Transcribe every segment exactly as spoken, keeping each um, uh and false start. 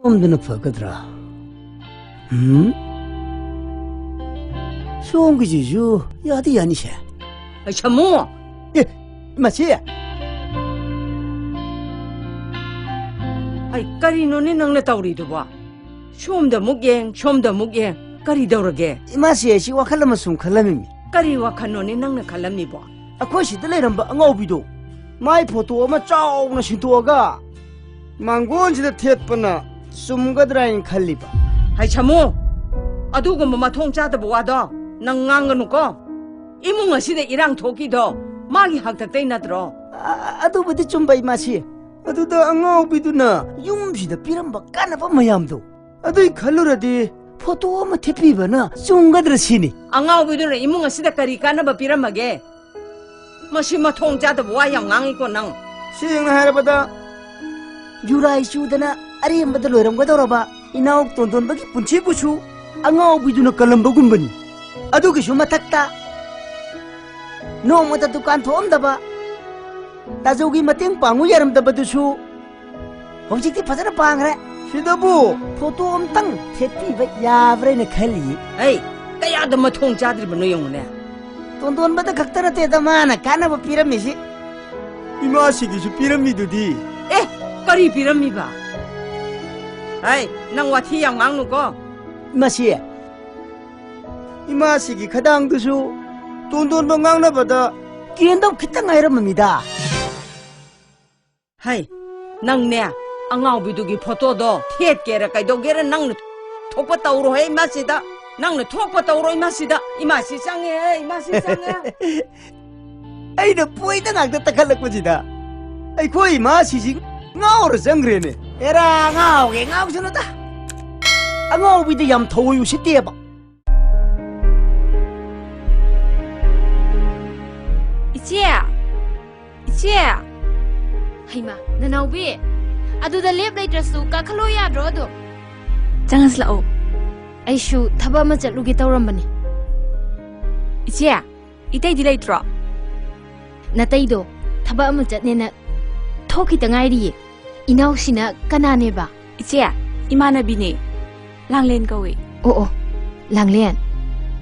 ꯁꯣꯝꯗꯅ ꯐꯒꯗ꯭ꯔꯥ? ꯎꯝ? ꯁꯣꯝꯒꯤꯁꯤꯁꯨ ꯌꯥꯗꯤ ꯌꯥꯅꯤꯁꯦ꯫ ꯑꯩ ꯁꯥꯃꯨ! ꯑꯦ, ꯃꯁꯤ! ꯑꯩ ꯀꯔꯤꯅꯣꯅꯦ ꯅꯪꯅ ꯇꯧꯔꯤꯗꯨꯕꯣ? ꯁꯣꯝꯗ ꯑꯃꯨꯛ ꯌꯦꯡ, ꯁꯣꯝꯗ ꯑꯃꯨꯛ ꯌꯦꯡ꯫ ꯀꯔꯤ ꯇꯧꯔꯒꯦ? ꯏꯃꯥꯁꯤ, ꯑꯩꯁꯤ ꯋꯥꯈꯜ ꯑꯃ ꯁꯨꯝ ꯈꯜꯂꯝꯃꯤꯃꯤ꯫ ꯀꯔꯤ ꯋꯥꯈꯜꯅꯣꯅꯦ ꯅꯪꯅ ꯈꯜꯂꯝꯃꯤꯕꯣ? ꯑꯩꯈꯣꯏ ꯁꯤꯗ ꯂꯩꯔꯝꯕ ꯑꯉꯥꯎꯕꯤꯗꯣ, ꯃꯥꯏ ꯐꯣꯇꯣ ꯑꯃ ꯆꯥꯎꯅ ꯁꯤꯟꯗꯣꯛꯑꯒ ꯃꯥꯡꯒꯣꯟꯁꯤꯗ ꯊꯦꯠꯄꯅ ꯆꯨꯝꯒꯗ꯭ꯔꯥ ꯍꯥꯏꯅ ꯈꯜꯂꯤꯕ꯫ ꯍꯩ ꯁꯥꯃꯨ, ꯑꯗꯨꯒꯨꯝꯕ ꯃꯊꯣꯡ ꯆꯥꯗꯕ ꯋꯥꯗꯣ ꯅꯪ ꯉꯥꯡꯒꯅꯨꯀꯣ꯫ ꯏꯃꯨꯡ ꯑꯁꯤꯗ ꯏꯔꯥꯡ ꯊꯣꯛꯈꯤꯗꯣ ꯃꯥꯒꯤ ꯍꯥꯛꯇꯛꯇꯩ ꯅꯠꯇ꯭ꯔꯣ? ꯑ-, ꯑꯗꯨꯕꯨꯗꯤ ꯆꯨꯝꯕ, ꯏꯃꯥꯁꯤ꯫ ꯑꯗꯨꯗ ꯑꯉꯥꯎꯕꯤꯗꯨꯅ ꯌꯨꯝꯁꯤꯗ ꯄꯤꯔꯝꯕ ꯀꯥꯟꯅꯕ ꯃꯌꯥꯝꯗꯣ, ꯑꯗꯨꯏ ꯈꯜꯂꯨꯔꯗꯤ ꯐꯣꯇꯣ ꯑꯃ ꯊꯦꯠꯄꯤꯕꯅ ꯆꯨꯝꯒꯗ꯭ꯔꯥ ꯁꯤꯅꯤ꯫ ꯑꯉꯥꯎꯕꯤꯗꯨꯅ ꯏꯃꯨꯡ ꯑꯁꯤꯗ ꯀꯔꯤ ꯀꯥꯟꯅꯕ ꯄꯤꯔꯝꯃꯒꯦ? ꯃꯁꯤ ꯃꯊꯣꯡ ꯆꯥꯗꯕ ꯋꯥ ꯌꯥꯝ ꯉꯥꯡꯉꯤꯀꯣ ꯅꯪ꯫ ꯁꯦꯡꯅ ꯍꯥꯏꯔꯕꯗ, ꯌꯨꯔꯥꯏ ꯆꯨꯗꯅ ꯑꯔꯦꯝꯕꯗ ꯂꯣꯏꯔꯝꯒꯗꯧꯔꯕ ꯏꯅꯥꯎ ꯇꯣꯟꯗꯣꯟꯕꯒꯤ ꯄꯨꯟꯁꯤꯕꯨꯁꯨ ꯑꯉꯥꯎꯕꯤꯗꯨꯅ ꯀꯜꯂꯝꯕꯒꯨꯝꯕꯅꯤ꯫ ꯑꯗꯨꯒꯤꯁꯨ ꯃꯊꯛꯇ, ꯅꯣꯡꯃꯇ ꯗꯨꯀꯥꯟ ꯊꯣꯛꯑꯝꯗꯕ, ꯇꯥꯖꯧꯒꯤ ꯃꯇꯦꯡ ꯄꯥꯡꯉꯨ ꯌꯥꯔꯝꯗꯕꯗꯨꯁꯨ ꯍꯧꯖꯤꯛꯇꯤ ꯐꯖꯅ ꯄꯥꯡꯈ꯭ꯔꯦ꯫ ꯁꯤꯗꯕꯨ ꯐꯣꯇꯣ ꯑꯝꯇꯪ ꯊꯦꯠꯄꯤꯕ ꯌꯥꯕ꯭ꯔꯥꯅ ꯈꯜꯂꯤ꯫ ꯑꯩ ꯀꯌꯥꯗ ꯃꯊꯣꯡ ꯆꯥꯗ꯭ꯔꯤꯕꯅꯣ ꯌꯦꯡꯉꯨꯅꯦ꯫ ꯇꯣꯟꯗꯣꯟꯕꯗ ꯈꯛꯇ ꯅꯠꯇꯦꯗ ꯃꯥꯅ ꯀꯥꯟꯅꯕ ꯄꯤꯔꯝꯃꯤꯁꯤ꯫ ꯏꯃꯥꯁꯤꯒꯤꯁꯨ ꯄꯤꯔꯝꯃꯤꯗꯨꯗꯤ꯫ ꯑꯦ, ꯀꯔꯤ ꯄꯤꯔꯝꯃꯤꯕ? ꯑꯩ, ꯅꯪ ꯋꯥꯊꯤ ꯌꯥꯝ ꯉꯥꯡꯅꯨꯀꯣ꯫ ꯃꯁꯤ ꯏꯃꯥꯁꯤꯒꯤ ꯈꯗꯥꯡꯗꯨꯁꯨ ꯇꯣꯟꯗꯣꯟꯕ ꯉꯥꯡꯅꯕꯗ ꯀꯦꯟꯗꯧ ꯈꯤꯇꯪ ꯉꯥꯏꯔꯝꯃꯃꯤꯗ꯫ ꯍꯩ, ꯅꯪꯅꯦ, ꯑꯉꯥꯎꯕꯤꯗꯨꯒꯤ ꯐꯣꯇꯣꯗꯣ ꯊꯦꯠꯀꯦꯔ ꯀꯩꯗꯧꯒꯦꯔ ꯅꯪꯅ ꯊꯣꯛꯄ ꯇꯧꯔꯣꯍꯦ ꯏꯃꯥꯁꯤꯗ꯫ ꯅꯪꯅ ꯊꯣꯛꯄ ꯇꯧꯔꯣ ꯏꯃꯥꯁꯤꯗ꯫ ꯏꯃꯥꯁꯤ ꯆꯪꯉꯦ, ꯏꯃꯥꯁꯤ ꯆꯪꯉꯦ꯫ ꯑꯩꯅ ꯄꯣꯏꯗ ꯉꯥꯛꯇ ꯇꯛꯈꯠꯂꯛꯄꯁꯤꯗ ꯑꯩꯈꯣꯏ ꯏꯃꯥꯁꯤꯁꯤ ꯉꯥꯎꯔ ꯆꯪꯈ꯭ꯔꯦꯅꯦ꯫ ꯑꯦꯔꯥ, ꯉꯥꯎꯒꯦ ꯉꯥꯎꯁꯅꯨꯗ꯫ ꯑꯉꯥꯎꯕꯤꯗ ꯌꯥꯝ ꯊꯑꯣꯏ ꯎꯁꯤꯠꯇꯦꯕ꯫ ꯏꯆꯦ! ꯏꯆꯦ! ꯍꯩꯃꯥ, ꯅꯅꯥꯎꯕꯤ, ꯑꯗꯨꯗ ꯂꯦꯞ ꯂꯩꯇ꯭ꯔꯁꯨ ꯀꯥꯈꯠꯂꯣ ꯌꯥꯗ꯭ꯔꯣ ꯑꯗꯨꯝ? ꯆꯪꯉꯁꯤ ꯂꯥꯛꯑꯣ꯫ ꯑꯩꯁꯨ ꯊꯕꯛ ꯑꯃ ꯆꯠꯂꯨꯒꯦ ꯇꯧꯔꯝꯕꯅꯤ꯫ ꯏꯆꯦ, ꯏꯇꯩꯗꯤ ꯂꯩꯇ꯭ꯔꯣ? ꯅꯇꯩꯗꯣ ꯊꯕꯛ ꯑꯃ ꯆꯠꯅꯦꯅ ꯊꯣꯛꯈꯤꯇ ꯉꯥꯏꯔꯤꯌꯦ꯫ ꯏꯅꯥꯎꯁꯤꯅ ꯀꯅꯥꯅꯦꯕ? ꯏꯆꯦ, ꯏꯃꯥꯟꯅꯕꯤꯅꯦ꯫ ꯂꯥꯡꯂꯦꯟ ꯀꯧꯏ꯫ ꯑꯣ, ꯑꯣ, ꯂꯥꯡꯂꯦꯟ,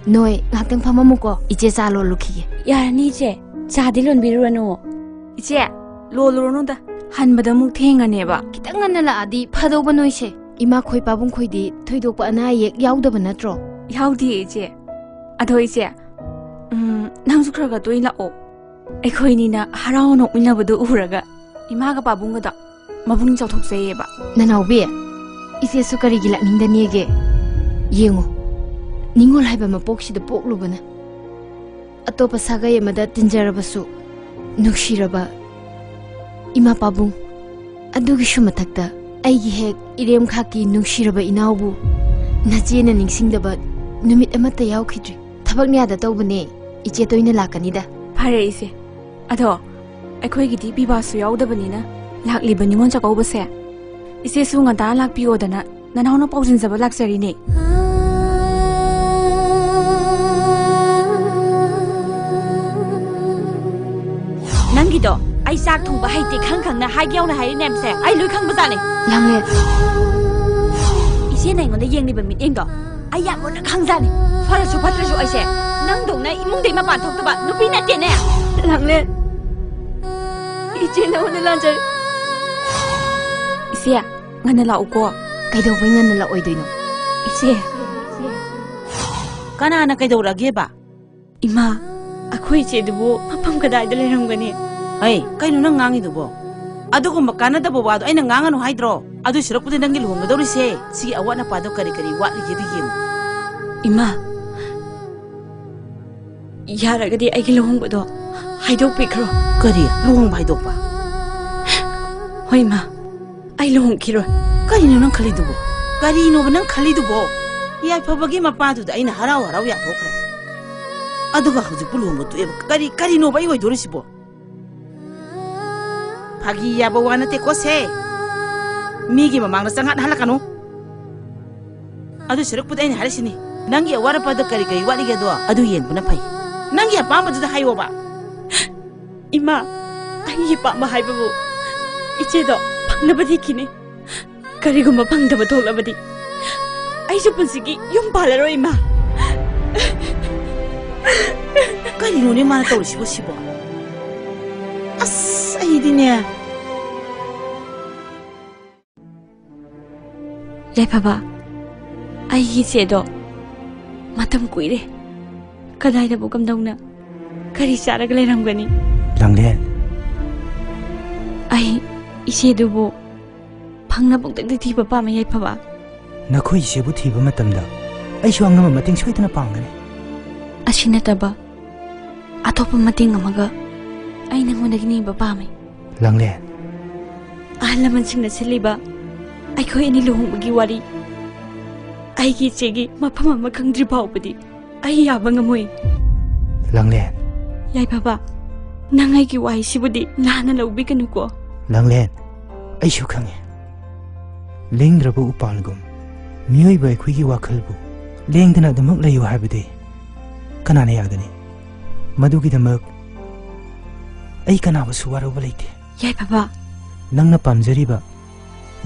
ꯅꯣꯏ ꯉꯥꯏꯍꯥꯛꯇꯪ ꯐꯝꯃꯝꯃꯨꯀꯣ, ꯏꯆꯦ ꯆꯥ ꯂꯣꯜꯂꯨꯈꯤꯒꯦ꯫ ꯌꯥꯔꯅꯤ ꯏꯆꯦ, ꯆꯥꯗꯤ ꯂꯣꯟꯕꯤꯔꯨꯔꯅꯨ꯫ ꯏꯆꯦ, ꯂꯣꯜꯂꯨꯔꯅꯨꯗ, ꯍꯟꯕꯗ ꯑꯃꯨꯛ ꯊꯦꯡꯉꯅꯦꯕ꯫ ꯈꯤꯇꯪ ꯉꯟꯅ ꯂꯥꯛꯑꯗꯤ ꯐꯗꯧꯕ ꯅꯣꯏꯁꯦ꯫ ꯏꯃꯥꯈꯣꯏ ꯄꯥꯕꯨꯡꯈꯣꯏꯗꯤ ꯊꯣꯏꯗꯣꯛꯄ ꯑꯅꯥ ꯑꯌꯦꯛ ꯌꯥꯎꯗꯕ ꯅꯠꯇ꯭ꯔꯣ? ꯌꯥꯎꯗꯤꯌꯦ ꯏꯆꯦ꯫ ꯑꯗꯣ ꯏꯆꯦ, ꯎꯝ, ꯅꯪꯁꯨ ꯈꯔ ꯈꯔ ꯇꯣꯏꯅ ꯂꯥꯛꯑꯣ꯫ ꯑꯩꯈꯣꯏꯅꯤꯅ ꯍꯔꯥꯎ ꯅꯣꯛꯃꯤꯟꯅꯕꯗꯨ ꯎꯔꯒ ꯏꯃꯥꯒ ꯄꯥꯕꯨꯡꯒꯗꯣ ꯃꯄꯨꯛꯅꯤꯡ ꯆꯥꯎꯊꯣꯛꯆꯩꯌꯦꯕ꯫ ꯅꯅꯥꯎꯕꯤ, ꯏꯆꯦꯁꯨ ꯀꯔꯤꯒꯤ ꯂꯥꯛꯅꯤꯡꯗꯅꯦꯒꯦ? ꯌꯦꯡꯉꯨ, ꯅꯤꯉꯣꯜ ꯍꯥꯏꯕ ꯃꯄꯣꯛꯁꯤꯗ ꯄꯣꯛꯂꯨꯕꯅ꯫ ꯑꯇꯣꯞꯄ ꯁꯥꯒꯩ ꯑꯃꯗ ꯇꯤꯟꯖꯔꯕꯁꯨ, ꯅꯨꯡꯁꯤꯔꯕ ꯏꯃꯥ ꯄꯥꯕꯨꯡ, ꯑꯗꯨꯒꯤꯁꯨ ꯃꯊꯛꯇ ꯑꯩꯒꯤ ꯍꯦꯛ ꯏꯔꯦꯝ ꯈꯥꯛꯀꯤ ꯅꯨꯡꯁꯤꯔꯕ ꯏꯅꯥꯎꯕꯨ ꯅꯆꯦꯅ ꯅꯤꯡꯁꯤꯡꯗꯕ ꯅꯨꯃꯤꯠ ꯑꯃꯠꯇ ꯌꯥꯎꯈꯤꯗ꯭ꯔꯤ꯫ ꯊꯕꯛꯅ ꯌꯥꯗ ꯇꯧꯕꯅꯦ꯫ ꯏꯆꯦ ꯇꯣꯏꯅ ꯂꯥꯛꯀꯅꯤꯗ꯫ ꯐꯔꯦ ꯏꯆꯦ꯫ ꯑꯗꯣ ꯑꯩꯈꯣꯏꯒꯤꯗꯤ ꯄꯤꯕꯥꯁꯨ ꯌꯥꯎꯗꯕꯅꯤꯅ ꯂꯥꯛꯂꯤꯕ ꯅꯤꯉꯣꯜ ꯆꯥꯛꯀꯧꯕꯁꯦ ꯏꯆꯦꯁꯨ ꯉꯟꯇꯥ ꯂꯥꯛꯄꯤꯌꯣꯗꯅ ꯅꯅꯥꯎꯅ ꯄꯥꯎꯖꯤꯟꯖꯕ ꯂꯥꯛꯆꯔꯤꯅꯦ꯫ ꯅꯪꯒꯤꯗꯣ ꯑꯩ ꯆꯥꯛ ꯊꯣꯡꯕ ꯍꯩꯇꯦ ꯈꯪ ꯈꯪꯅ ꯍꯥꯏꯒꯦ ꯌꯥꯎꯅ ꯍꯥꯏꯔꯤ ꯃꯌꯥꯝꯁꯦ ꯑꯩ ꯂꯣꯏ ꯈꯪꯕꯖꯥꯠꯅꯤ꯫ ꯂꯥꯡꯂꯦꯟ꯫ ꯏꯆꯦꯅ ꯑꯩꯉꯣꯟꯗ ꯌꯦꯡꯂꯤꯕ ꯃꯤꯠꯌꯦꯡꯗꯣ ꯑꯩ ꯌꯥꯝ ꯃꯨꯟꯅ ꯈꯪꯖꯥꯠꯅꯤ꯫ ꯐꯔꯁꯨ ꯐꯠꯇ꯭ꯔꯁꯨ ꯑꯩꯁꯦ ꯅꯪꯗꯧꯅ ꯏꯃꯨꯡꯗꯩ ꯃꯄꯥꯟ ꯊꯣꯛꯇꯕ ꯅꯨꯄꯤ ꯅꯠꯇꯦꯅꯦ꯫ ꯂꯥꯡꯂꯦꯟ, ꯏꯆꯦ ꯅꯉꯣꯟꯗ ꯂꯥꯟꯖꯔꯦ꯫ ꯏꯆꯦ, ꯉꯟꯅ ꯂꯥꯛꯎꯀꯣ꯫ ꯀꯩꯗꯧꯕꯩ ꯉꯟꯅ ꯂꯥꯛꯑꯣꯏꯗꯣꯏꯅꯣ? ꯏꯆꯦ꯫ ꯀꯅꯥꯅ ꯀꯩꯗꯧꯔꯒꯦꯕ? ꯏꯃꯥ, ꯑꯩꯈꯣꯏ ꯏꯆꯦꯗꯨꯕꯨ ꯃꯐꯝ ꯀꯗꯥꯏꯗ ꯂꯩꯔꯝꯒꯅꯤ? ꯍꯩ, ꯀꯩꯅꯣ ꯅꯪ ꯉꯥꯡꯉꯤꯗꯨꯕꯣ? ꯑꯗꯨꯒꯨꯝꯕ ꯀꯥꯟꯅꯗꯕ ꯋꯥꯗꯣ ꯑꯩꯅ ꯉꯥꯡꯉꯅꯨ ꯍꯥꯏꯗ꯭ꯔꯣ? ꯑꯗꯨ ꯁꯔꯨꯛꯄꯨꯗꯤ ꯅꯪꯒꯤ ꯂꯨꯍꯣꯡꯒꯗꯧꯔꯤꯁꯦ ꯁꯤꯒꯤ ꯑꯋꯥꯠ ꯑꯄꯥꯗꯣ ꯀꯔꯤ ꯀꯔꯤ ꯋꯥꯠꯂꯤꯒꯦꯗꯣ ꯌꯦꯡꯉꯨ꯫ ꯏꯃꯥ, ꯌꯥꯔꯒꯗꯤ ꯑꯩꯒꯤ ꯂꯨꯍꯣꯡꯕꯗꯣ ꯍꯥꯏꯗꯣꯛꯄꯤꯈ꯭ꯔꯣ꯫ ꯀꯔꯤ? ꯂꯨꯍꯣꯡꯕ ꯍꯥꯏꯗꯣꯛꯄ? ꯍꯣꯏ, ꯏꯃꯥ, ꯑꯩ ꯂꯨꯍꯣꯡꯈꯤꯔꯣꯏ꯫ ꯀꯔꯤꯅꯣ ꯅꯪ ꯈꯜꯂꯤꯗꯨꯕꯣ? ꯀꯔꯤꯅꯣꯕ ꯅꯪ ꯈꯜꯂꯤꯗꯨꯕꯣ? ꯌꯥꯏꯐꯕꯒꯤ ꯃꯄꯥꯗꯨꯗ ꯑꯩꯅ ꯍꯔꯥꯎ ꯍꯔꯥꯎ ꯌꯥꯊꯣꯛꯈ꯭ꯔꯦ꯫ ꯑꯗꯨꯒ ꯍꯧꯖꯤꯛꯄꯨ ꯂꯨꯍꯣꯡꯕ ꯇꯣꯛꯑꯦꯕ꯫ ꯀꯔꯤ, ꯀꯔꯤꯅꯣꯕ ꯑꯩ ꯑꯣꯏꯗꯣꯔꯤꯁꯤꯕꯣ? ꯐꯥꯒꯤ ꯌꯥꯕ ꯋꯥ ꯅꯠꯇꯦꯀꯣ ꯁꯦ꯫ ꯃꯤꯒꯤ ꯃꯃꯥꯡꯗ ꯆꯉꯥꯛꯅ ꯍꯜꯂꯛꯀꯅꯨ꯫ ꯑꯗꯨ ꯁꯔꯨꯛꯄꯨꯗꯤ ꯑꯩꯅ ꯍꯥꯏꯔꯤꯁꯤꯅꯤ, ꯅꯪꯒꯤ ꯑꯋꯥꯠ ꯑꯄꯥꯗ ꯀꯔꯤ ꯀꯔꯤ ꯋꯥꯠꯂꯤꯒꯦꯗꯣ ꯑꯗꯨ ꯌꯦꯡꯕꯅ ꯐꯩ꯫ ꯅꯪꯒꯤ ꯑꯄꯥꯝꯕꯗꯨꯗ ꯍꯥꯏꯌꯣꯕ꯫ ꯏꯃꯥ, ꯑꯩꯒꯤ ꯑꯄꯥꯝꯕ ꯍꯥꯏꯕꯕꯨ ꯏꯆꯦꯗꯣ ꯐꯪꯅꯕ ꯊꯤꯈꯤꯅꯤ꯫ ꯀꯔꯤꯒꯨꯝꯕ ꯐꯪꯗꯕ ꯊꯣꯛꯂꯕꯗꯤ ꯑꯩꯁꯨ ꯄꯨꯟꯁꯤꯒꯤ ꯌꯨꯝ ꯄꯥꯜꯂꯔꯣꯏ, ꯏꯃꯥ꯫ ꯀꯔꯤꯅꯣꯅꯦ ꯃꯥꯅ ꯇꯧꯔꯤꯁꯤꯕꯣ ꯁꯤꯕꯣ? ꯑꯁ, ꯑꯩꯗꯤꯅꯦ꯫ ꯌꯥꯏꯐꯕ, ꯑꯩꯒꯤ ꯏꯆꯦꯗꯣ ꯃꯇꯝ ꯀꯨꯏꯔꯦ꯫ ꯀꯗꯥꯏꯗꯕꯨ ꯀꯝꯗꯧꯅ ꯀꯔꯤ ꯆꯥꯔꯒ ꯂꯩꯔꯝꯒꯅꯤ? ꯂꯥꯡꯂꯦꯟ꯫ ꯑꯩ ꯏꯆꯦꯗꯨꯕꯨ ꯐꯪꯅꯕ ꯑꯝꯇꯪꯗꯤ ꯊꯤꯕ ꯄꯥꯝꯃꯦ, ꯌꯥꯏꯐꯕ꯫ ꯅꯈꯣꯏ ꯏꯆꯦꯕꯨ ꯊꯤꯕ ꯃꯇꯝꯗ ꯑꯩꯁꯨ ꯑꯉꯝꯕ ꯃꯇꯦꯡ ꯁꯣꯏꯗꯅ ꯄꯥꯡꯒꯅꯤ꯫ ꯑꯁꯤ ꯅꯠꯇꯕ ꯑꯇꯣꯞꯄ ꯃꯇꯦꯡ ꯑꯃꯒ ꯑꯩ ꯅꯉꯣꯟꯗꯒꯤ ꯅꯤꯕ ꯄꯥꯝꯃꯤ꯫ ꯂꯥꯡꯂꯦꯟ꯫ ꯑꯍꯜ ꯂꯃꯟꯁꯤꯡꯅ ꯁꯤꯜꯂꯤꯕ ꯑꯩꯈꯣꯏ ꯑꯅꯤ ꯂꯨꯍꯣꯡꯕꯒꯤ ꯋꯥꯔꯤ ꯑꯩꯒꯤ ꯏꯆꯦꯒꯤ ꯃꯐꯝ ꯑꯃ ꯈꯪꯗ꯭ꯔꯤ ꯐꯥꯎꯕꯗꯤ ꯑꯩ ꯌꯥꯕ ꯉꯝꯃꯣꯏ꯫ ꯂꯥꯡꯂꯦꯟ꯫ ꯌꯥꯏꯐꯕ, ꯅꯪ ꯑꯩꯒꯤ ꯋꯥꯍꯩꯁꯤꯕꯨꯗꯤ ꯂꯥꯟꯅ ꯂꯧꯕꯤꯒꯅꯨꯀꯣ꯫ ꯂꯥꯡꯂꯦꯟ, ꯑꯩꯁꯨ ꯈꯪꯉꯤ꯫ ꯂꯦꯡꯗ꯭ꯔꯕ ꯎꯄꯥꯜꯒꯨꯝ ꯃꯤꯑꯣꯏꯕ ꯑꯩꯈꯣꯏꯒꯤ ꯋꯥꯈꯜꯕꯨ ꯂꯦꯡꯗꯅ ꯑꯗꯨꯃꯛ ꯂꯩꯌꯨ ꯍꯥꯏꯕꯗꯤ ꯀꯅꯥꯅ ꯌꯥꯒꯅꯤ? ꯃꯗꯨꯒꯤꯗꯃꯛ ꯑꯩ ꯀꯅꯥꯕꯨꯁꯨ ꯋꯥꯔꯧꯕ ꯂꯩꯇꯦ꯫ ꯌꯥꯏꯐꯕ꯫ ꯅꯪꯅ ꯄꯥꯝꯖꯔꯤꯕ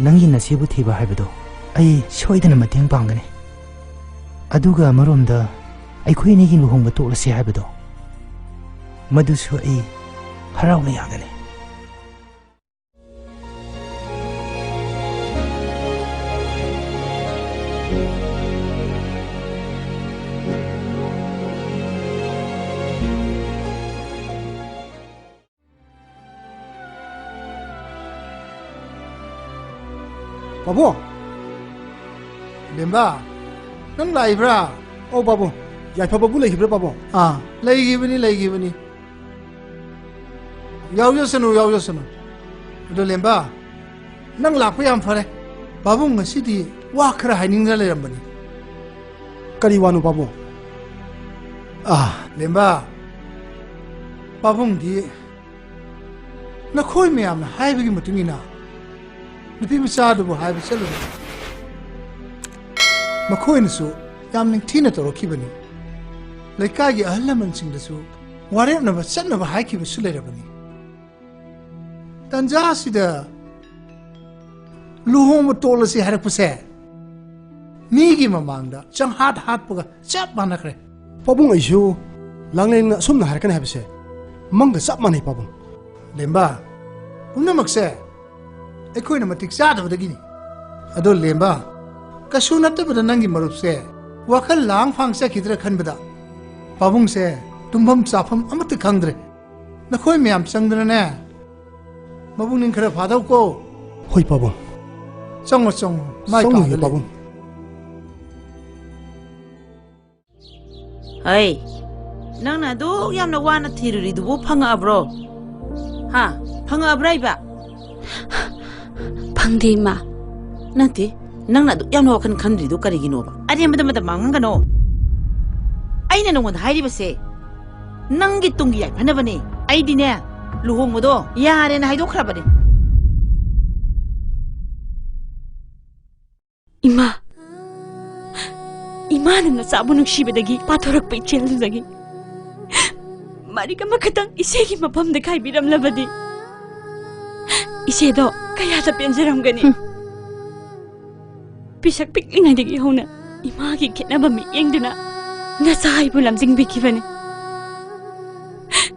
ꯅꯪꯒꯤ ꯅꯆꯦꯕꯨ ꯊꯤꯕ ꯍꯥꯏꯕꯗꯣ ꯑꯩ ꯁꯣꯏꯗꯅ ꯃꯇꯦꯡ ꯄꯥꯡꯒꯅꯤ꯫ ꯑꯗꯨꯒ ꯑꯃꯔꯣꯝꯗ ꯑꯩꯈꯣꯏ ꯑꯅꯤꯒꯤ ꯂꯨꯍꯣꯡꯕ ꯇꯣꯛꯂꯁꯤ ꯍꯥꯏꯕꯗꯣ, ꯃꯗꯨꯁꯨ ꯑꯩ ꯍꯔꯥꯎꯅ ꯌꯥꯒꯅꯤ꯫ ꯄꯥꯕꯨꯡ! ꯂꯦꯝꯕ, ꯅꯪ ꯂꯥꯛꯏꯕ꯭ꯔꯥ? ꯑꯧ ꯄꯥꯕꯨꯡ, ꯌꯥꯏꯐꯕꯕꯨ ꯂꯩꯈꯤꯕ꯭ꯔꯥ ꯄꯥꯕꯨꯡ? ꯑꯥ, ꯂꯩꯈꯤꯕꯅꯤ, ꯂꯩꯈꯤꯕꯅꯤ꯫ ꯌꯥꯎꯖꯁꯅꯨ, ꯌꯥꯎꯖꯁꯅꯨ꯫ ꯑꯗꯣ ꯂꯦꯝꯕ, ꯅꯪ ꯂꯥꯛꯄ ꯌꯥꯝ ꯐꯔꯦ꯫ ꯄꯥꯕꯨꯡ ꯉꯁꯤꯗꯤ ꯋꯥ ꯈꯔ ꯍꯥꯏꯅꯤꯡꯗꯅ ꯂꯩꯔꯝꯕꯅꯤ꯫ ꯀꯔꯤ ꯋꯥꯅꯣ ꯄꯥꯕꯨꯡ? ꯑꯥ, ꯂꯦꯝꯕ, ꯄꯥꯕꯨꯡꯗꯤ ꯅꯈꯣꯏ ꯃꯌꯥꯝꯅ ꯍꯥꯏꯕꯒꯤ ꯃꯇꯨꯡ ꯏꯟꯅ ꯅꯨꯄꯤ ꯃꯆꯥꯗꯨꯕꯨ ꯍꯥꯏꯕ ꯆꯠꯂꯨꯔꯦ꯫ ꯃꯈꯣꯏꯅꯁꯨ ꯌꯥꯝ ꯅꯤꯡꯊꯤꯅ ꯇꯧꯔꯛꯈꯤꯕꯅꯤ꯫ ꯂꯩꯀꯥꯏꯒꯤ ꯑꯍꯜ ꯂꯃꯟꯁꯤꯡꯗꯁꯨ ꯋꯥꯔꯦꯞꯅꯕ ꯆꯠꯅꯕ ꯍꯥꯏꯈꯤꯕꯁꯨ ꯂꯩꯔꯕꯅꯤ꯫ ꯇꯟꯖꯥ ꯑꯁꯤꯗ ꯂꯨꯍꯣꯡꯕ ꯇꯣꯛꯂꯁꯤ ꯍꯥꯏꯔꯛꯄꯁꯦ ꯃꯤꯒꯤ ꯃꯃꯥꯡꯗ ꯆꯪꯍꯥꯠ ꯍꯥꯠꯄꯒ ꯆꯞ ꯃꯥꯟꯅꯈ꯭ꯔꯦ꯫ ꯄꯥꯕꯨꯡ, ꯑꯩꯁꯨ ꯂꯥꯡꯂꯦꯟꯅ ꯑꯁꯨꯝꯅ ꯍꯥꯏꯔꯛꯀꯅꯤ ꯍꯥꯏꯕꯁꯦ ꯃꯪꯒ ꯆꯞ ꯃꯥꯟꯅꯩ, ꯄꯥꯕꯨꯡ꯫ ꯂꯦꯝꯕ, ꯄꯨꯝꯅꯃꯛꯁꯦ ꯑꯩꯈꯣꯏꯅ ꯃꯇꯤꯛ ꯆꯥꯗꯕꯗꯒꯤꯅꯤ꯫ ꯑꯗꯣ ꯂꯦꯝꯕ, ꯀꯩꯁꯨ ꯅꯠꯇꯕꯗ ꯅꯪꯒꯤ ꯃꯔꯨꯞꯁꯦ ꯋꯥꯈꯜ ꯂꯥꯡ ꯐꯥꯡ ꯆꯠꯈꯤꯗ꯭ꯔꯥ ꯈꯟꯕꯗ ꯄꯥꯕꯨꯡꯁꯦ ꯇꯨꯝꯐꯝ ꯆꯥꯐꯝ ꯑꯃꯠꯇ ꯈꯪꯗ꯭ꯔꯦ꯫ ꯅꯈꯣꯏ ꯃꯌꯥꯝ ꯆꯪꯗꯅꯅꯦ ꯃꯕꯨꯛꯅꯤꯡ ꯈꯔ ꯐꯥꯗꯧꯀꯣ꯫ ꯍꯣꯏ ꯄꯥꯕꯨꯡ꯫ ꯆꯪꯉꯣ, ꯆꯪꯉꯣ꯫ ꯃꯥꯏ ꯆꯪꯉꯨꯏ ꯀꯥꯗ ꯂꯩ꯫ ꯄꯥꯕꯨꯡ꯫ ꯍꯩ, ꯅꯪꯅ ꯑꯗꯨꯛ ꯌꯥꯝꯅ ꯋꯥꯅ ꯊꯤꯔꯨꯔꯤꯗꯨꯕꯨ ꯐꯪꯉꯛꯑꯕ꯭ꯔꯣ? ꯍꯥ? ꯐꯪꯉꯛꯑꯕ꯭ꯔꯥ ꯏꯕ? ꯐꯪꯗꯦ, ꯏꯃꯥ꯫ ꯅꯠꯇꯦ, ꯅꯪꯅ ꯑꯗꯨꯛ ꯌꯥꯝꯅ ꯋꯥꯈꯜ ꯈꯟꯗ꯭ꯔꯤꯗꯨ ꯀꯔꯤꯒꯤꯅꯣꯕ? ꯑꯔꯦꯝꯕꯗ ꯃꯇꯝ ꯃꯥꯡꯍꯟꯒꯅꯣ꯫ ꯑꯩꯅ ꯅꯉꯣꯟꯗ ꯍꯥꯏꯔꯤꯕꯁꯦ ꯅꯪꯒꯤ ꯇꯨꯡꯒꯤ ꯌꯥꯏꯐꯅꯕꯅꯦ꯫ ꯑꯩꯗꯤꯅꯦ, ꯂꯨꯍꯣꯡꯕꯗꯣ ꯌꯥꯔꯦꯅ ꯍꯥꯏꯗꯣꯛꯈ꯭ꯔꯕꯅꯦ꯫ ꯏꯃꯥ, ꯏꯃꯥꯅ ꯅꯆꯥꯕꯨ ꯅꯨꯡꯁꯤꯕꯗꯒꯤ ꯄꯥꯊꯣꯔꯛꯄ ꯏꯆꯦꯜꯗꯨꯗꯒꯤ ꯃꯔꯤꯛ ꯑꯃꯈꯛꯇꯪ ꯏꯆꯦꯒꯤ ꯃꯐꯝꯗ ꯈꯥꯏꯕꯤꯔꯝꯂꯕꯗꯤ ꯏꯆꯦꯗꯣ ꯀꯌꯥꯗ ꯄꯦꯟꯖꯔꯝꯒꯅꯤ꯫ ꯍꯨꯝ꯫ ꯄꯤꯁꯛ ꯄꯤꯛꯂꯤꯉꯩꯗꯒꯤ ꯍꯧꯅ ꯏꯃꯥꯒꯤ ꯈꯦꯠꯅꯕ ꯃꯤꯠꯌꯦꯡꯗꯨꯅ ꯅꯆꯥ ꯑꯩꯕꯨ ꯂꯝꯖꯤꯡꯕꯤꯈꯤꯕꯅꯤ꯫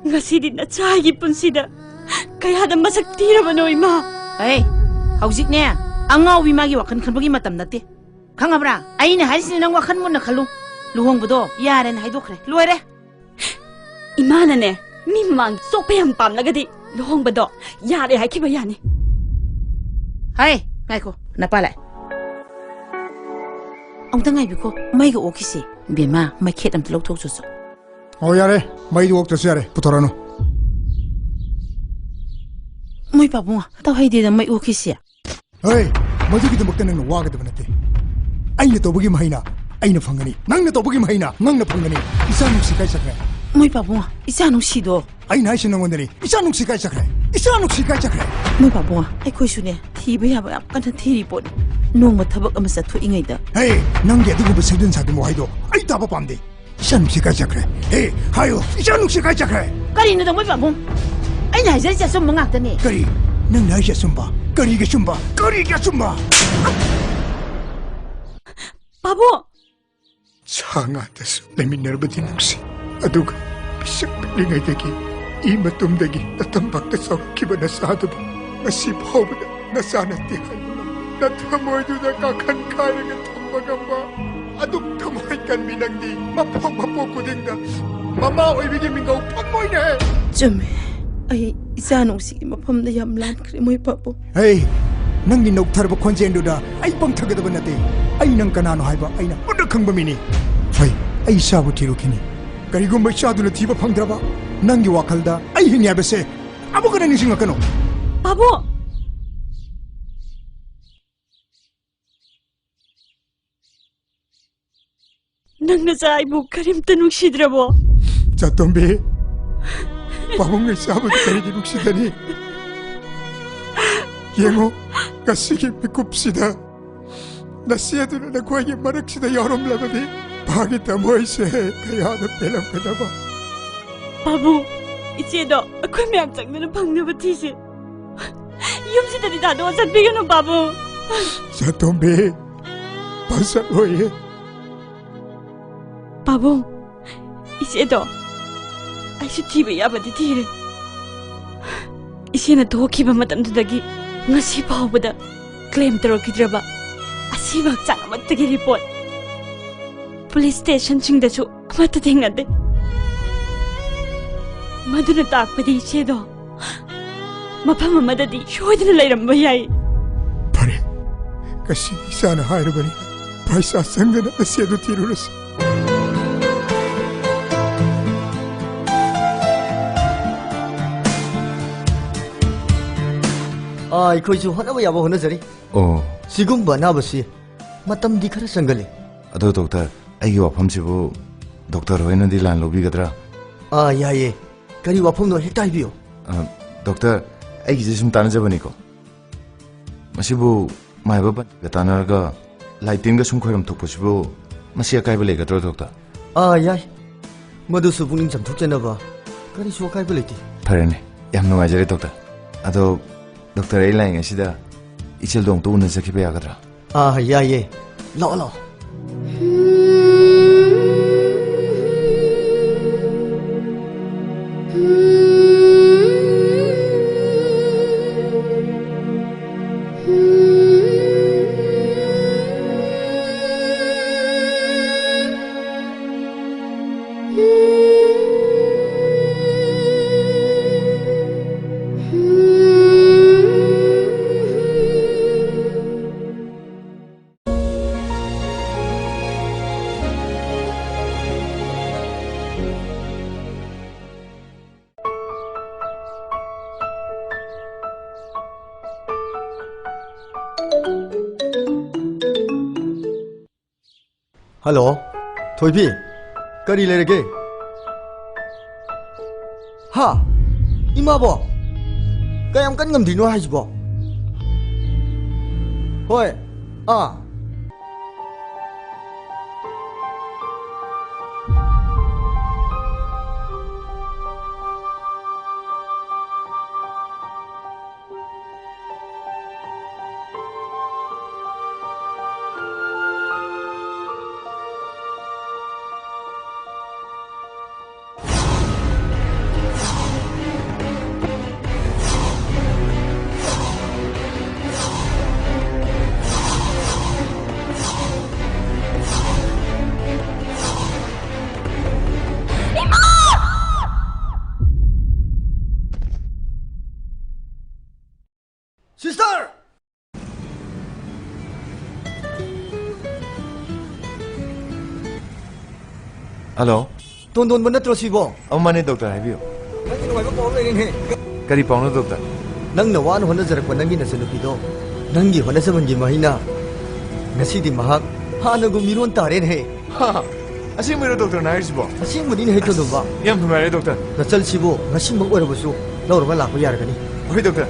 ꯉꯁꯤꯗꯤ ꯅꯆꯥ ꯑꯩꯒꯤ ꯄꯨꯟꯁꯤꯗ ꯀꯌꯥꯗ ꯃꯁꯛ ꯊꯤꯔꯕꯅꯣ, ꯏꯃꯥ? ꯑꯦ, ꯍꯧꯖꯤꯛꯅꯦ, ꯑꯉꯥꯎꯕꯤ ꯃꯥꯒꯤ ꯋꯥꯈꯜ ꯈꯟꯕꯒꯤ ꯃꯇꯝ ꯅꯠꯇꯦ꯫ ꯈꯪꯉꯕ꯭ꯔꯥ? ꯑꯩꯅ ꯍꯥꯏꯔꯤꯁꯤꯅꯦ, ꯅꯪ ꯋꯥꯈꯜ ꯃꯨꯟꯅ ꯈꯜꯂꯨ꯫ ꯂꯨꯍꯣꯡꯕꯗꯣ ꯌꯥꯔꯦꯅ ꯍꯥꯏꯗꯣꯛꯈ꯭ꯔꯦ꯫ ꯂꯣꯏꯔꯦ꯫ ꯏꯃꯥꯅꯅꯦ, ꯃꯤ ꯃꯃꯥꯡ ꯆꯣꯞꯄ ꯌꯥꯝ ꯄꯥꯝꯂꯒꯗꯤ ꯂꯨꯍꯣꯡꯕꯗꯣ ꯌꯥꯔꯦ ꯍꯥꯏꯈꯤꯕ ꯌꯥꯅꯤ꯫ ꯍꯥꯏ, ꯉꯥꯏꯈꯣ, ꯅꯄꯥ ꯂꯥꯛꯑꯦ꯫ ꯑꯃꯨꯛꯇ ꯉꯥꯏꯕꯤꯈꯣ, ꯃꯩꯒ ꯑꯣꯛꯈꯤꯁꯦ꯫ ꯕꯦꯝꯃ, ꯃꯩꯈꯦꯠ ꯑꯝꯇ ꯂꯧꯊꯣꯛꯆꯣꯆꯣ꯫ ꯑꯣ, ꯌꯥꯔꯦ, ꯃꯩꯗꯨ ꯑꯣꯛꯇ꯭ꯔꯁꯨ ꯌꯥꯔꯦ, ꯄꯨꯊꯣꯔꯛꯑꯅꯨ꯫ ꯃꯣꯏ ꯄꯥꯕꯨꯡ, ꯇꯧꯍꯩꯗꯦꯗ ꯃꯩ ꯑꯣꯛꯈꯤꯁꯦ꯫ ꯍꯦ, ꯃꯗꯨꯒꯤꯗꯃꯛꯇ ꯅꯪꯅ ꯋꯥꯒꯗꯕ ꯅꯠꯇꯦ꯫ ꯑꯩꯅ ꯇꯧꯕꯒꯤ ꯃꯍꯩꯅ ꯑꯩꯅ ꯐꯪꯒꯅꯤ, ꯅꯪꯅ ꯇꯧꯕꯒꯤ ꯃꯍꯩꯅ ꯅꯪꯅ ꯐꯪꯒꯅꯤ꯫ ꯏꯆꯥ ꯅꯨꯡꯁꯤ ꯀꯥꯏ ꯆꯠꯈ꯭ꯔꯦ? ꯃꯣꯏ ꯄꯥꯕꯨꯡ, ꯏꯆꯥ ꯅꯨꯡꯁꯤꯗꯣ꯫ ꯑꯩꯅ ꯍꯥꯏꯁꯦ ꯅꯪꯉꯣꯟꯗꯅꯤ, ꯏꯆꯥ ꯅꯨꯡꯁꯤ ꯀꯥꯏ ꯆꯠꯈ꯭ꯔꯦ? ꯏꯆꯥ ꯅꯨꯡꯁꯤ ꯀꯥꯏ ꯆꯠꯈ꯭ꯔꯦ? ꯃꯣꯏ ꯄꯥꯕꯨꯡ, ꯑꯩꯈꯣꯏꯁꯨꯅꯦ ꯊꯤꯕ ꯌꯥꯕ ꯌꯥꯝ ꯀꯟꯅ ꯊꯤꯔꯤ ꯄꯣꯠꯅꯤ꯫ ꯅꯣꯡꯃ ꯊꯕꯛ ꯑꯃ ꯆꯠꯊꯣꯛꯏꯉꯩꯗ꯫ ꯍꯦ, ꯅꯪꯒꯤ ꯑꯗꯨꯒꯨꯝꯕ ꯁꯩꯗꯟ ꯁꯥꯗꯟ ꯋꯥꯍꯩꯗꯣ ꯑꯩ ꯇꯥꯕ ꯄꯥꯝꯗꯦ꯫ ꯏꯆꯥ ꯅꯨꯡꯁꯤ ꯀꯥꯏ ꯆꯠꯈ꯭ꯔꯦ? ꯍꯦ, ꯍꯥꯏꯌꯣ, ꯏꯆꯥ ꯅꯨꯡꯁꯤ ꯀꯥꯏ ꯆꯠꯈ꯭ꯔꯦ? ꯀꯔꯤꯅꯣꯗ ꯃꯣꯏ ꯄꯥꯕꯨꯡ? ꯑꯩꯅ ꯍꯥꯏꯖꯔꯤꯁꯦ ꯑꯆꯨꯝꯕ ꯉꯥꯛꯇꯅꯦ꯫ ꯀꯔꯤ? ꯅꯪꯅ ꯍꯥꯏꯁꯦ ꯑꯆꯨꯝꯕ? ꯀꯔꯤꯒꯤ ꯑꯆꯨꯝꯕ? ꯀꯔꯤꯒꯤ ꯑꯆꯨꯝꯕ? ꯄꯥꯕꯨꯡ! ꯁꯥ ꯉꯥꯗꯁꯨ ꯂꯩꯃꯤꯟꯅꯔꯕꯗꯤ ꯅꯨꯡꯁꯤ, ꯑꯗꯨꯒ ꯄꯤꯁꯛ ꯄꯤꯛꯂꯤꯉꯩꯗꯒꯤ ꯏ ꯃꯇꯨꯝꯗꯒꯤ ꯅꯇꯝꯄꯥꯛꯇ ꯆꯥꯎꯔꯛꯈꯤꯕ ꯅꯆꯥꯗꯨꯕꯨ ꯉꯁꯤ ꯐꯥꯎꯕꯗ ꯅꯆꯥ ꯅꯠꯇꯦ ꯍꯥꯏꯕ ꯉꯝꯕ, ꯅꯊꯃꯣꯏꯗꯨꯗ ꯀꯥꯈꯟ ꯀꯥꯏꯔꯒ ꯊꯝꯕ ꯉꯝꯕ ꯑꯗꯨꯛ ꯊꯃꯣꯏ ꯀꯟꯕꯤ ꯅꯪꯗꯤ ꯃꯄꯣꯛ ꯃꯄꯣꯛ ꯈꯨꯗꯤꯡꯗ ꯃꯃꯥ ꯑꯣꯏꯕꯒꯤ ꯃꯤꯡꯒꯧ ꯐꯪꯉꯣꯏꯅꯦ꯫ ꯆꯨꯝꯃꯦ, ꯑꯩ ꯏꯆꯥ ꯅꯨꯡꯁꯤꯒꯤ ꯃꯐꯝꯗ ꯌꯥꯝ ꯂꯥꯟꯈ꯭ꯔꯦ, ꯃꯣꯏ ꯄꯥꯕꯨꯡ꯫ ꯍꯦ, ꯅꯪꯒꯤ ꯅꯧꯊꯔꯕ ꯈꯣꯟꯖꯦꯜꯗꯨꯗ ꯑꯩ ꯄꯪꯊꯒꯗꯕ ꯅꯠꯇꯦ꯫ ꯑꯩ ꯅꯪ ꯀꯅꯥꯅꯣ ꯍꯥꯏꯕ ꯑꯩꯅ ꯃꯨꯟꯅ ꯈꯪꯕ ꯃꯤꯅꯤ꯫ ꯍꯣꯏ, ꯑꯩ ꯏꯆꯥꯕꯨ ꯊꯤꯔꯨꯈꯤꯅꯤ꯫ ꯀꯔꯤꯒꯨꯝꯕ ꯏꯆꯥꯗꯨꯅ ꯊꯤꯕ ꯐꯪꯗ꯭ꯔꯕ, ꯅꯪꯒꯤ ꯋꯥꯈꯜꯗ ꯑꯩ ꯍꯤꯡꯉꯤ ꯍꯥꯏꯕꯁꯦ ꯑꯃꯨꯛ ꯍꯟꯅ ꯅꯤꯡꯁꯤꯡꯂꯛꯀꯅꯨ꯫ ꯄꯥꯕꯨꯡ! ꯅꯪ ꯅꯆꯥ ꯑꯩꯕꯨ ꯀꯔꯤꯝꯇ ꯅꯨꯡꯁꯤꯗ꯭ꯔꯕꯣ? ꯆꯥꯇꯣꯝꯕꯤ, ꯄꯥꯕꯨꯡꯅ ꯏꯆꯥꯕꯨꯗꯤ ꯀꯔꯤꯒꯤ ꯅꯨꯡꯁꯤꯗꯅꯤ? ꯌꯦꯡꯉꯨ, ꯉꯁꯤꯒꯤ ꯃꯤꯀꯨꯞꯁꯤꯗ ꯅꯆꯦ ꯑꯗꯨꯅ ꯅꯈꯣꯏꯒꯤ ꯃꯔꯛꯁꯤꯗ ꯌꯥꯎꯔꯝꯂꯕꯗꯤ ꯃꯥꯒꯤ ꯊꯃꯣꯏꯁꯦ ꯀꯌꯥꯗ ꯄꯦꯜꯂꯝꯒꯗꯕ꯫ ꯄꯥꯕꯨꯡ, ꯏꯆꯦꯗꯣ ꯑꯩꯈꯣꯏ ꯃꯌꯥꯝ ꯆꯪꯗꯅ ꯐꯪꯅꯕ ꯊꯤꯁꯦ꯫ ꯌꯨꯝꯁꯤꯗꯗꯤ ꯊꯥꯗꯣꯛꯑ ꯆꯠꯄꯤꯒꯅꯨ, ꯄꯥꯕꯨꯡ꯫ ꯆꯥꯇꯣꯝꯕꯤ, ꯄꯥꯖꯠꯂꯣꯏꯌꯦ꯫ ꯄꯥꯕꯨꯡ, ꯏꯆꯦꯗꯣ ꯑꯩꯁꯨ ꯊꯤꯕ ꯌꯥꯕꯗꯤ ꯊꯤꯔꯦ꯫ ꯏꯆꯦꯅ ꯊꯣꯛꯈꯤꯕ ꯃꯇꯝꯗꯨꯗꯒꯤ ꯉꯁꯤ ꯐꯥꯎꯕꯗ ꯀ꯭ꯂꯦꯝ ꯇꯧꯔꯛꯈꯤꯗ꯭ꯔꯕ ꯑꯁꯤꯕ ꯍꯛꯆꯥꯡ ꯑꯃꯠꯇꯒꯤ ꯔꯤꯄꯣꯔꯠ ꯄꯨꯂꯤꯁ ꯁ꯭ꯇꯦꯁꯟꯁꯤꯡꯗꯁꯨ ꯑꯃꯠꯇ ꯊꯦꯡꯅꯗꯦ꯫ ꯃꯗꯨꯅ ꯇꯥꯛꯄꯗꯤ ꯏꯆꯦꯗꯣ ꯃꯐꯝ ꯑꯃꯗꯗꯤ ꯁꯣꯏꯗꯅ ꯂꯩꯔꯝꯕ ꯌꯥꯏ꯫ ꯐꯔꯦ, ꯉꯁꯤꯗꯤ ꯏꯆꯥꯅ ꯍꯥꯏꯔꯕꯅꯤ, ꯄꯩꯁꯥ ꯆꯪꯗꯅ ꯉꯁꯤ ꯑꯗꯨ ꯊꯤꯔꯨꯔꯁꯤ꯫ ꯑꯥ, ꯑꯩꯈꯣꯏꯁꯨ ꯍꯣꯠꯅꯕ ꯌꯥꯕ ꯍꯣꯠꯅꯖꯔꯤ꯫ ꯑꯣ꯫ ꯁꯤꯒꯨꯝꯕ ꯑꯅꯥꯕꯁꯤ ꯃꯇꯝꯗꯤ ꯈꯔ ꯆꯪꯒꯜꯂꯤ꯫ ꯑꯗꯣ ꯗꯣꯛꯇꯔ, ꯑꯩꯒꯤ ꯋꯥꯐꯝꯁꯤꯕꯨ ꯗꯣꯛꯇꯔ ꯍꯣꯏꯅꯗꯤ ꯂꯥꯟ ꯂꯧꯕꯤꯒꯗ꯭ꯔꯥ? ꯑꯥ, ꯌꯥꯏꯌꯦ꯫ ꯀꯔꯤ ꯋꯥꯐꯝꯅꯣ ꯍꯦꯛꯇ ꯍꯥꯏꯕꯤꯌꯨ꯫ ꯑ, ꯗꯣꯛꯇꯔ, ꯑꯩꯒꯤꯁꯦ ꯁꯨꯝ ꯇꯥꯟꯅꯖꯕꯅꯤꯀꯣ꯫ ꯃꯁꯤꯕꯨ ꯃꯥꯏꯕ ꯄꯟꯆꯒ ꯇꯥꯟꯅꯔꯒ ꯂꯥꯏ ꯇꯤꯟꯒ ꯁꯨꯝ ꯈꯣꯏꯔꯝ ꯊꯣꯛꯄꯁꯤꯕꯨ ꯃꯁꯤ ꯑꯀꯥꯏꯕ ꯂꯩꯒꯗ꯭ꯔꯣ ꯗꯣꯛꯇꯔ? ꯑꯥ, ꯌꯥꯏ꯫ ꯃꯗꯨꯁꯨ ꯄꯨꯛꯅꯤꯡ ꯆꯝꯊꯣꯛꯆꯅꯕ ꯀꯔꯤꯁꯨ ꯑꯀꯥꯏꯕ ꯂꯩꯇꯦ꯫ ꯐꯔꯦꯅꯦ, ꯌꯥꯝ ꯅꯨꯡꯉꯥꯏꯖꯔꯦ ꯗꯣꯛꯇꯔ꯫ ꯑꯗꯣ ꯗꯣꯛꯇꯔ, ꯑꯩ ꯂꯥꯛꯏꯉꯩꯁꯤꯗ ꯏꯆꯦꯜꯗꯣ ꯑꯃꯨꯛꯇ ꯎꯅꯖꯈꯤꯕ ꯌꯥꯒꯗ꯭ꯔꯥ? ꯑꯥ, ꯌꯥꯏꯌꯦ꯫ ꯂꯥꯛꯑꯣ, ꯂꯥꯛꯑꯣ꯫ ꯍꯜꯂꯣ, ꯊꯣꯏꯕꯤ, ꯀꯔꯤ ꯂꯩꯔꯒꯦ? ꯍꯥ? ꯏꯃꯥꯕꯣ? ꯀꯌꯥꯝ ꯀꯟ ꯉꯝꯗ꯭ꯔꯤꯅꯣ ꯍꯥꯏꯁꯤꯕꯣ? ꯍꯣꯏ, ꯑꯥ꯫ ꯁꯤꯁꯇꯔ! ꯍꯜꯂꯣ꯫ ꯇꯣꯟꯗꯣꯟꯕ ꯅꯠꯇ꯭ꯔꯣ ꯁꯤꯕꯣ? ꯑꯧ, ꯃꯥꯅꯦ, ꯗꯣꯛꯇꯔ, ꯍꯥꯏꯕꯤꯌꯨ꯫ ꯅꯪꯒꯤ ꯅꯨꯡꯉꯥꯏꯕ ꯄꯥꯎ ꯑꯃ ꯂꯩꯔꯦꯅꯦ꯫ ꯀꯔꯤ ꯄꯥꯎꯅꯣ, ꯗꯣꯛꯇꯔ? ꯅꯪꯅ ꯋꯥꯅ ꯍꯣꯠꯅꯖꯔꯛꯄ ꯅꯪꯒꯤ ꯅꯆꯟꯅꯨꯄꯤꯗꯣ, ꯅꯪꯒꯤ ꯍꯣꯠꯅꯖꯃꯟꯒꯤ ꯃꯍꯩꯅ ꯉꯁꯤꯗꯤ ꯃꯍꯥꯛ ꯍꯥꯟꯅꯒꯨꯝ ꯃꯤꯔꯣꯟ ꯇꯥꯔꯦꯅꯦꯍꯦ꯫ ꯍꯥ, ꯑꯁꯦꯡꯕꯩꯔꯣ, ꯗꯣꯛꯇꯔꯅ ꯍꯥꯏꯔꯤꯁꯤꯕꯣ? ꯑꯁꯦꯡꯕꯅꯤꯅꯦꯍꯦ, ꯇꯣꯟꯗꯣꯟꯕ꯫ ꯌꯥꯝ ꯅꯨꯡꯉꯥꯏꯔꯦ, ꯗꯣꯛꯇꯔ꯫ ꯅꯆꯜꯁꯤꯕꯨ ꯉꯁꯤꯃꯛ ꯑꯣꯏꯔꯕꯁꯨ ꯂꯧꯔꯒ ꯂꯥꯛꯄ ꯌꯥꯔꯒꯅꯤ꯫ ꯍꯣꯏ, ꯗꯣꯛꯇꯔ꯫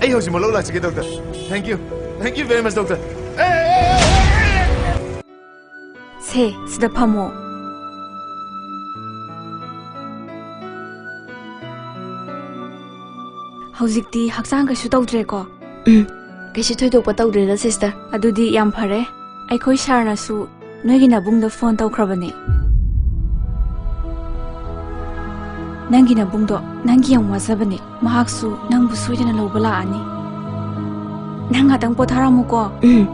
ꯑꯩ ꯍꯧꯖꯤꯛꯃꯛ ꯂꯧ ꯂꯥꯛꯆꯒꯦ, doctor. Thank you. Thank you very much, doctor. ꯑꯦ, ꯑꯦ, ꯑꯦ, ꯑꯦ, ꯑꯦ꯫ ꯁꯦ, ꯁꯤꯗ ꯐꯝꯃꯣ꯫ ꯍꯧꯖꯤꯛꯇꯤ ꯍꯛꯆꯥꯡ ꯀꯩꯁꯨ ꯇꯧꯗ꯭ꯔꯦꯀꯣ? ꯎꯝ, ꯀꯩꯁꯨ ꯊꯣꯏꯗꯣꯛꯄ ꯇꯧꯗ꯭ꯔꯦꯗ, ꯁꯤꯁꯇꯔ꯫ ꯑꯗꯨꯗꯤ ꯌꯥꯝ ꯐꯔꯦ꯫ ꯑꯩꯈꯣꯏ ꯁꯥꯔꯅꯁꯨ ꯅꯣꯏꯒꯤ ꯅꯕꯨꯡꯗ ꯐꯣꯟ ꯇꯧꯈ꯭ꯔꯕꯅꯦ꯫ ꯅꯪꯒꯤ ꯅꯕꯨꯡꯗꯣ ꯅꯪꯒꯤ ꯌꯥꯝ ꯋꯥꯖꯕꯅꯦ꯫ ꯃꯍꯥꯛꯁꯨ ꯅꯪꯕꯨ ꯁꯣꯏꯗꯅ ꯂꯧꯕ ꯂꯥꯛꯑꯅꯤ꯫ ꯅꯪ ꯉꯥꯛꯇꯪ ꯄꯣꯊꯥꯔꯝꯃꯨꯀꯣ꯫ ꯎꯝ꯫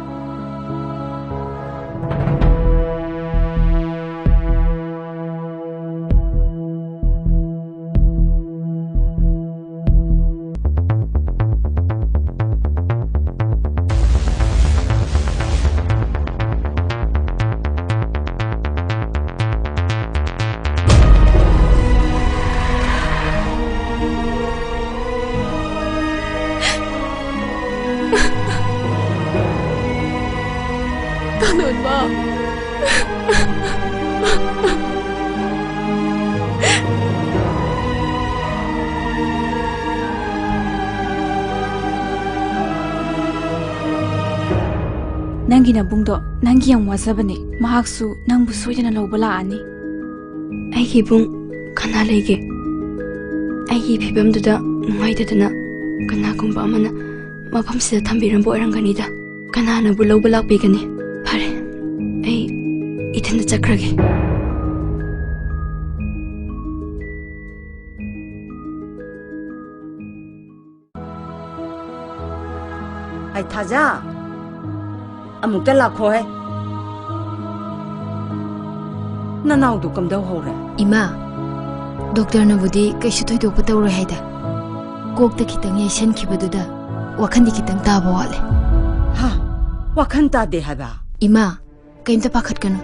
ꯇꯥꯅꯣꯟꯕ꯫ ꯅꯪꯒꯤ ꯅꯕꯨꯡꯗꯣ ꯅꯪꯒꯤ ꯌꯥꯝ ꯋꯥꯖꯕꯅꯦ꯫ ꯃꯍꯥꯛꯁꯨ ꯅꯪꯕꯨ ꯁꯣꯏꯗꯅ ꯂꯧꯕ ꯂꯥꯛꯑꯅꯤ꯫ ꯑꯩꯒꯤ ꯏꯕꯨꯡ ꯀꯅꯥ ꯂꯩꯒꯦ? ꯑꯩꯒꯤ ꯐꯤꯕꯝꯗꯨꯗ ꯅꯨꯡꯉꯥꯏꯇꯗꯅ ꯀꯅꯥꯒꯨꯝꯕ ꯑꯃꯅ ꯃꯐꯝꯁꯤꯗ ꯊꯝꯕꯤꯔꯝꯕ ꯑꯣꯏꯔꯝꯒꯅꯤꯗ꯫ ꯀꯅꯥꯅꯕꯨ ꯂꯧꯕ ꯂꯥꯛꯄꯤꯒꯅꯤ? ꯐꯔꯦ, ꯑꯩ ꯏꯊꯟꯗ ꯆꯠꯈ꯭ꯔꯒꯦ꯫ ꯑꯩ ꯊꯥꯖ, ꯑꯃꯨꯛꯇ ꯂꯥꯛꯈꯣꯍꯦ꯫ ꯅꯅꯥꯎꯗꯨ ꯀꯝꯗꯧ ꯍꯧꯔꯦ? ꯏꯃꯥ, ꯗꯣꯛꯇꯔꯅꯕꯨꯗꯤ ꯀꯩꯁꯨ ꯊꯣꯏꯗꯣꯛꯄ ꯇꯧꯔꯣꯏ ꯍꯥꯏꯗ꯫ ꯀꯣꯛꯇ ꯈꯤꯇꯪ ꯌꯩꯁꯟꯈꯤꯕꯗꯨꯗ ꯋꯥꯈꯜꯗꯤ ꯈꯤꯇꯪ ꯇꯥꯕ ꯋꯥꯠꯂꯦ꯫ ꯍꯥ? ꯋꯥꯈꯜ ꯇꯥꯗꯦ ꯍꯥꯏꯕ? ꯏꯃꯥ, ꯀꯩꯝꯇ ꯄꯥꯈꯠꯀꯅꯨ꯫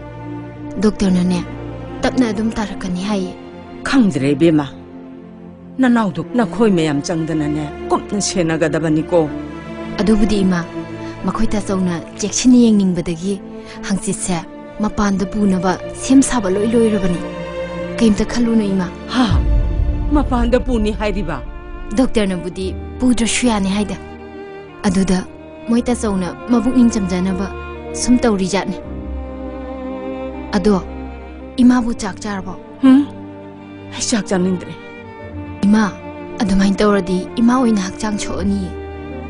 ꯗꯣꯛꯇꯔꯅꯅꯦ, ꯇꯞꯅ ꯑꯗꯨꯝ ꯇꯥꯔꯛꯀꯅꯤ ꯍꯥꯏꯌꯦ꯫ ꯈꯪꯗ꯭ꯔꯦ ꯏꯕꯦꯝꯃ, ꯅꯅꯥꯎꯗꯣ ꯅꯈꯣꯏ ꯃꯌꯥꯝ ꯆꯪꯗꯅꯅꯦ ꯀꯨꯞꯅ ꯁꯦꯟꯅꯒꯗꯕꯅꯤꯀꯣ꯫ ꯑꯗꯨꯕꯨꯗꯤ ꯏꯃꯥ, ꯃꯈꯣꯏ ꯇꯥꯆꯧꯅ ꯆꯦꯛꯁꯤꯟꯅ ꯌꯦꯡꯅꯤꯡꯕꯗꯒꯤ ꯍꯪꯆꯤꯠꯁꯦ ꯃꯄꯥꯟꯗ ꯄꯨꯅꯕ ꯁꯦꯝ ꯁꯥꯕ ꯂꯣꯏ ꯂꯣꯏꯔꯕꯅꯤ꯫ ꯀꯩꯝꯇ ꯈꯜꯂꯨꯅꯨ ꯏꯃꯥ꯫ ꯍꯥ? ꯃꯄꯥꯟꯗ ꯄꯨꯅꯤ ꯍꯥꯏꯔꯤꯕ? ꯗꯣꯛꯇꯔꯅꯕꯨꯗꯤ ꯄꯨꯗ꯭ꯔꯁꯨ ꯌꯥꯅꯤ ꯍꯥꯏꯗ꯫ ꯑꯗꯨꯗ ꯃꯣꯏ ꯇꯥꯆꯧꯅ ꯃꯕꯨꯛꯅꯤꯡ ꯆꯝꯖꯅꯕ ꯁꯨꯝ ꯇꯧꯔꯤꯖꯥꯠꯅꯤ꯫ ꯑꯗꯣ, ꯏꯃꯥꯕꯨ ꯆꯥꯛ ꯆꯥꯔꯕꯣ? ꯍꯨꯝ? ꯑꯩ ꯆꯥꯛ ꯆꯥꯅꯤꯡꯗ꯭ꯔꯦ꯫ ꯏꯃꯥ, ꯑꯗꯨꯃꯥꯏꯅ ꯇꯧꯔꯗꯤ ꯏꯃꯥ ꯑꯣꯏꯅ ꯍꯛꯆꯥꯡ ꯁꯣꯛꯑꯅꯤꯌꯦ꯫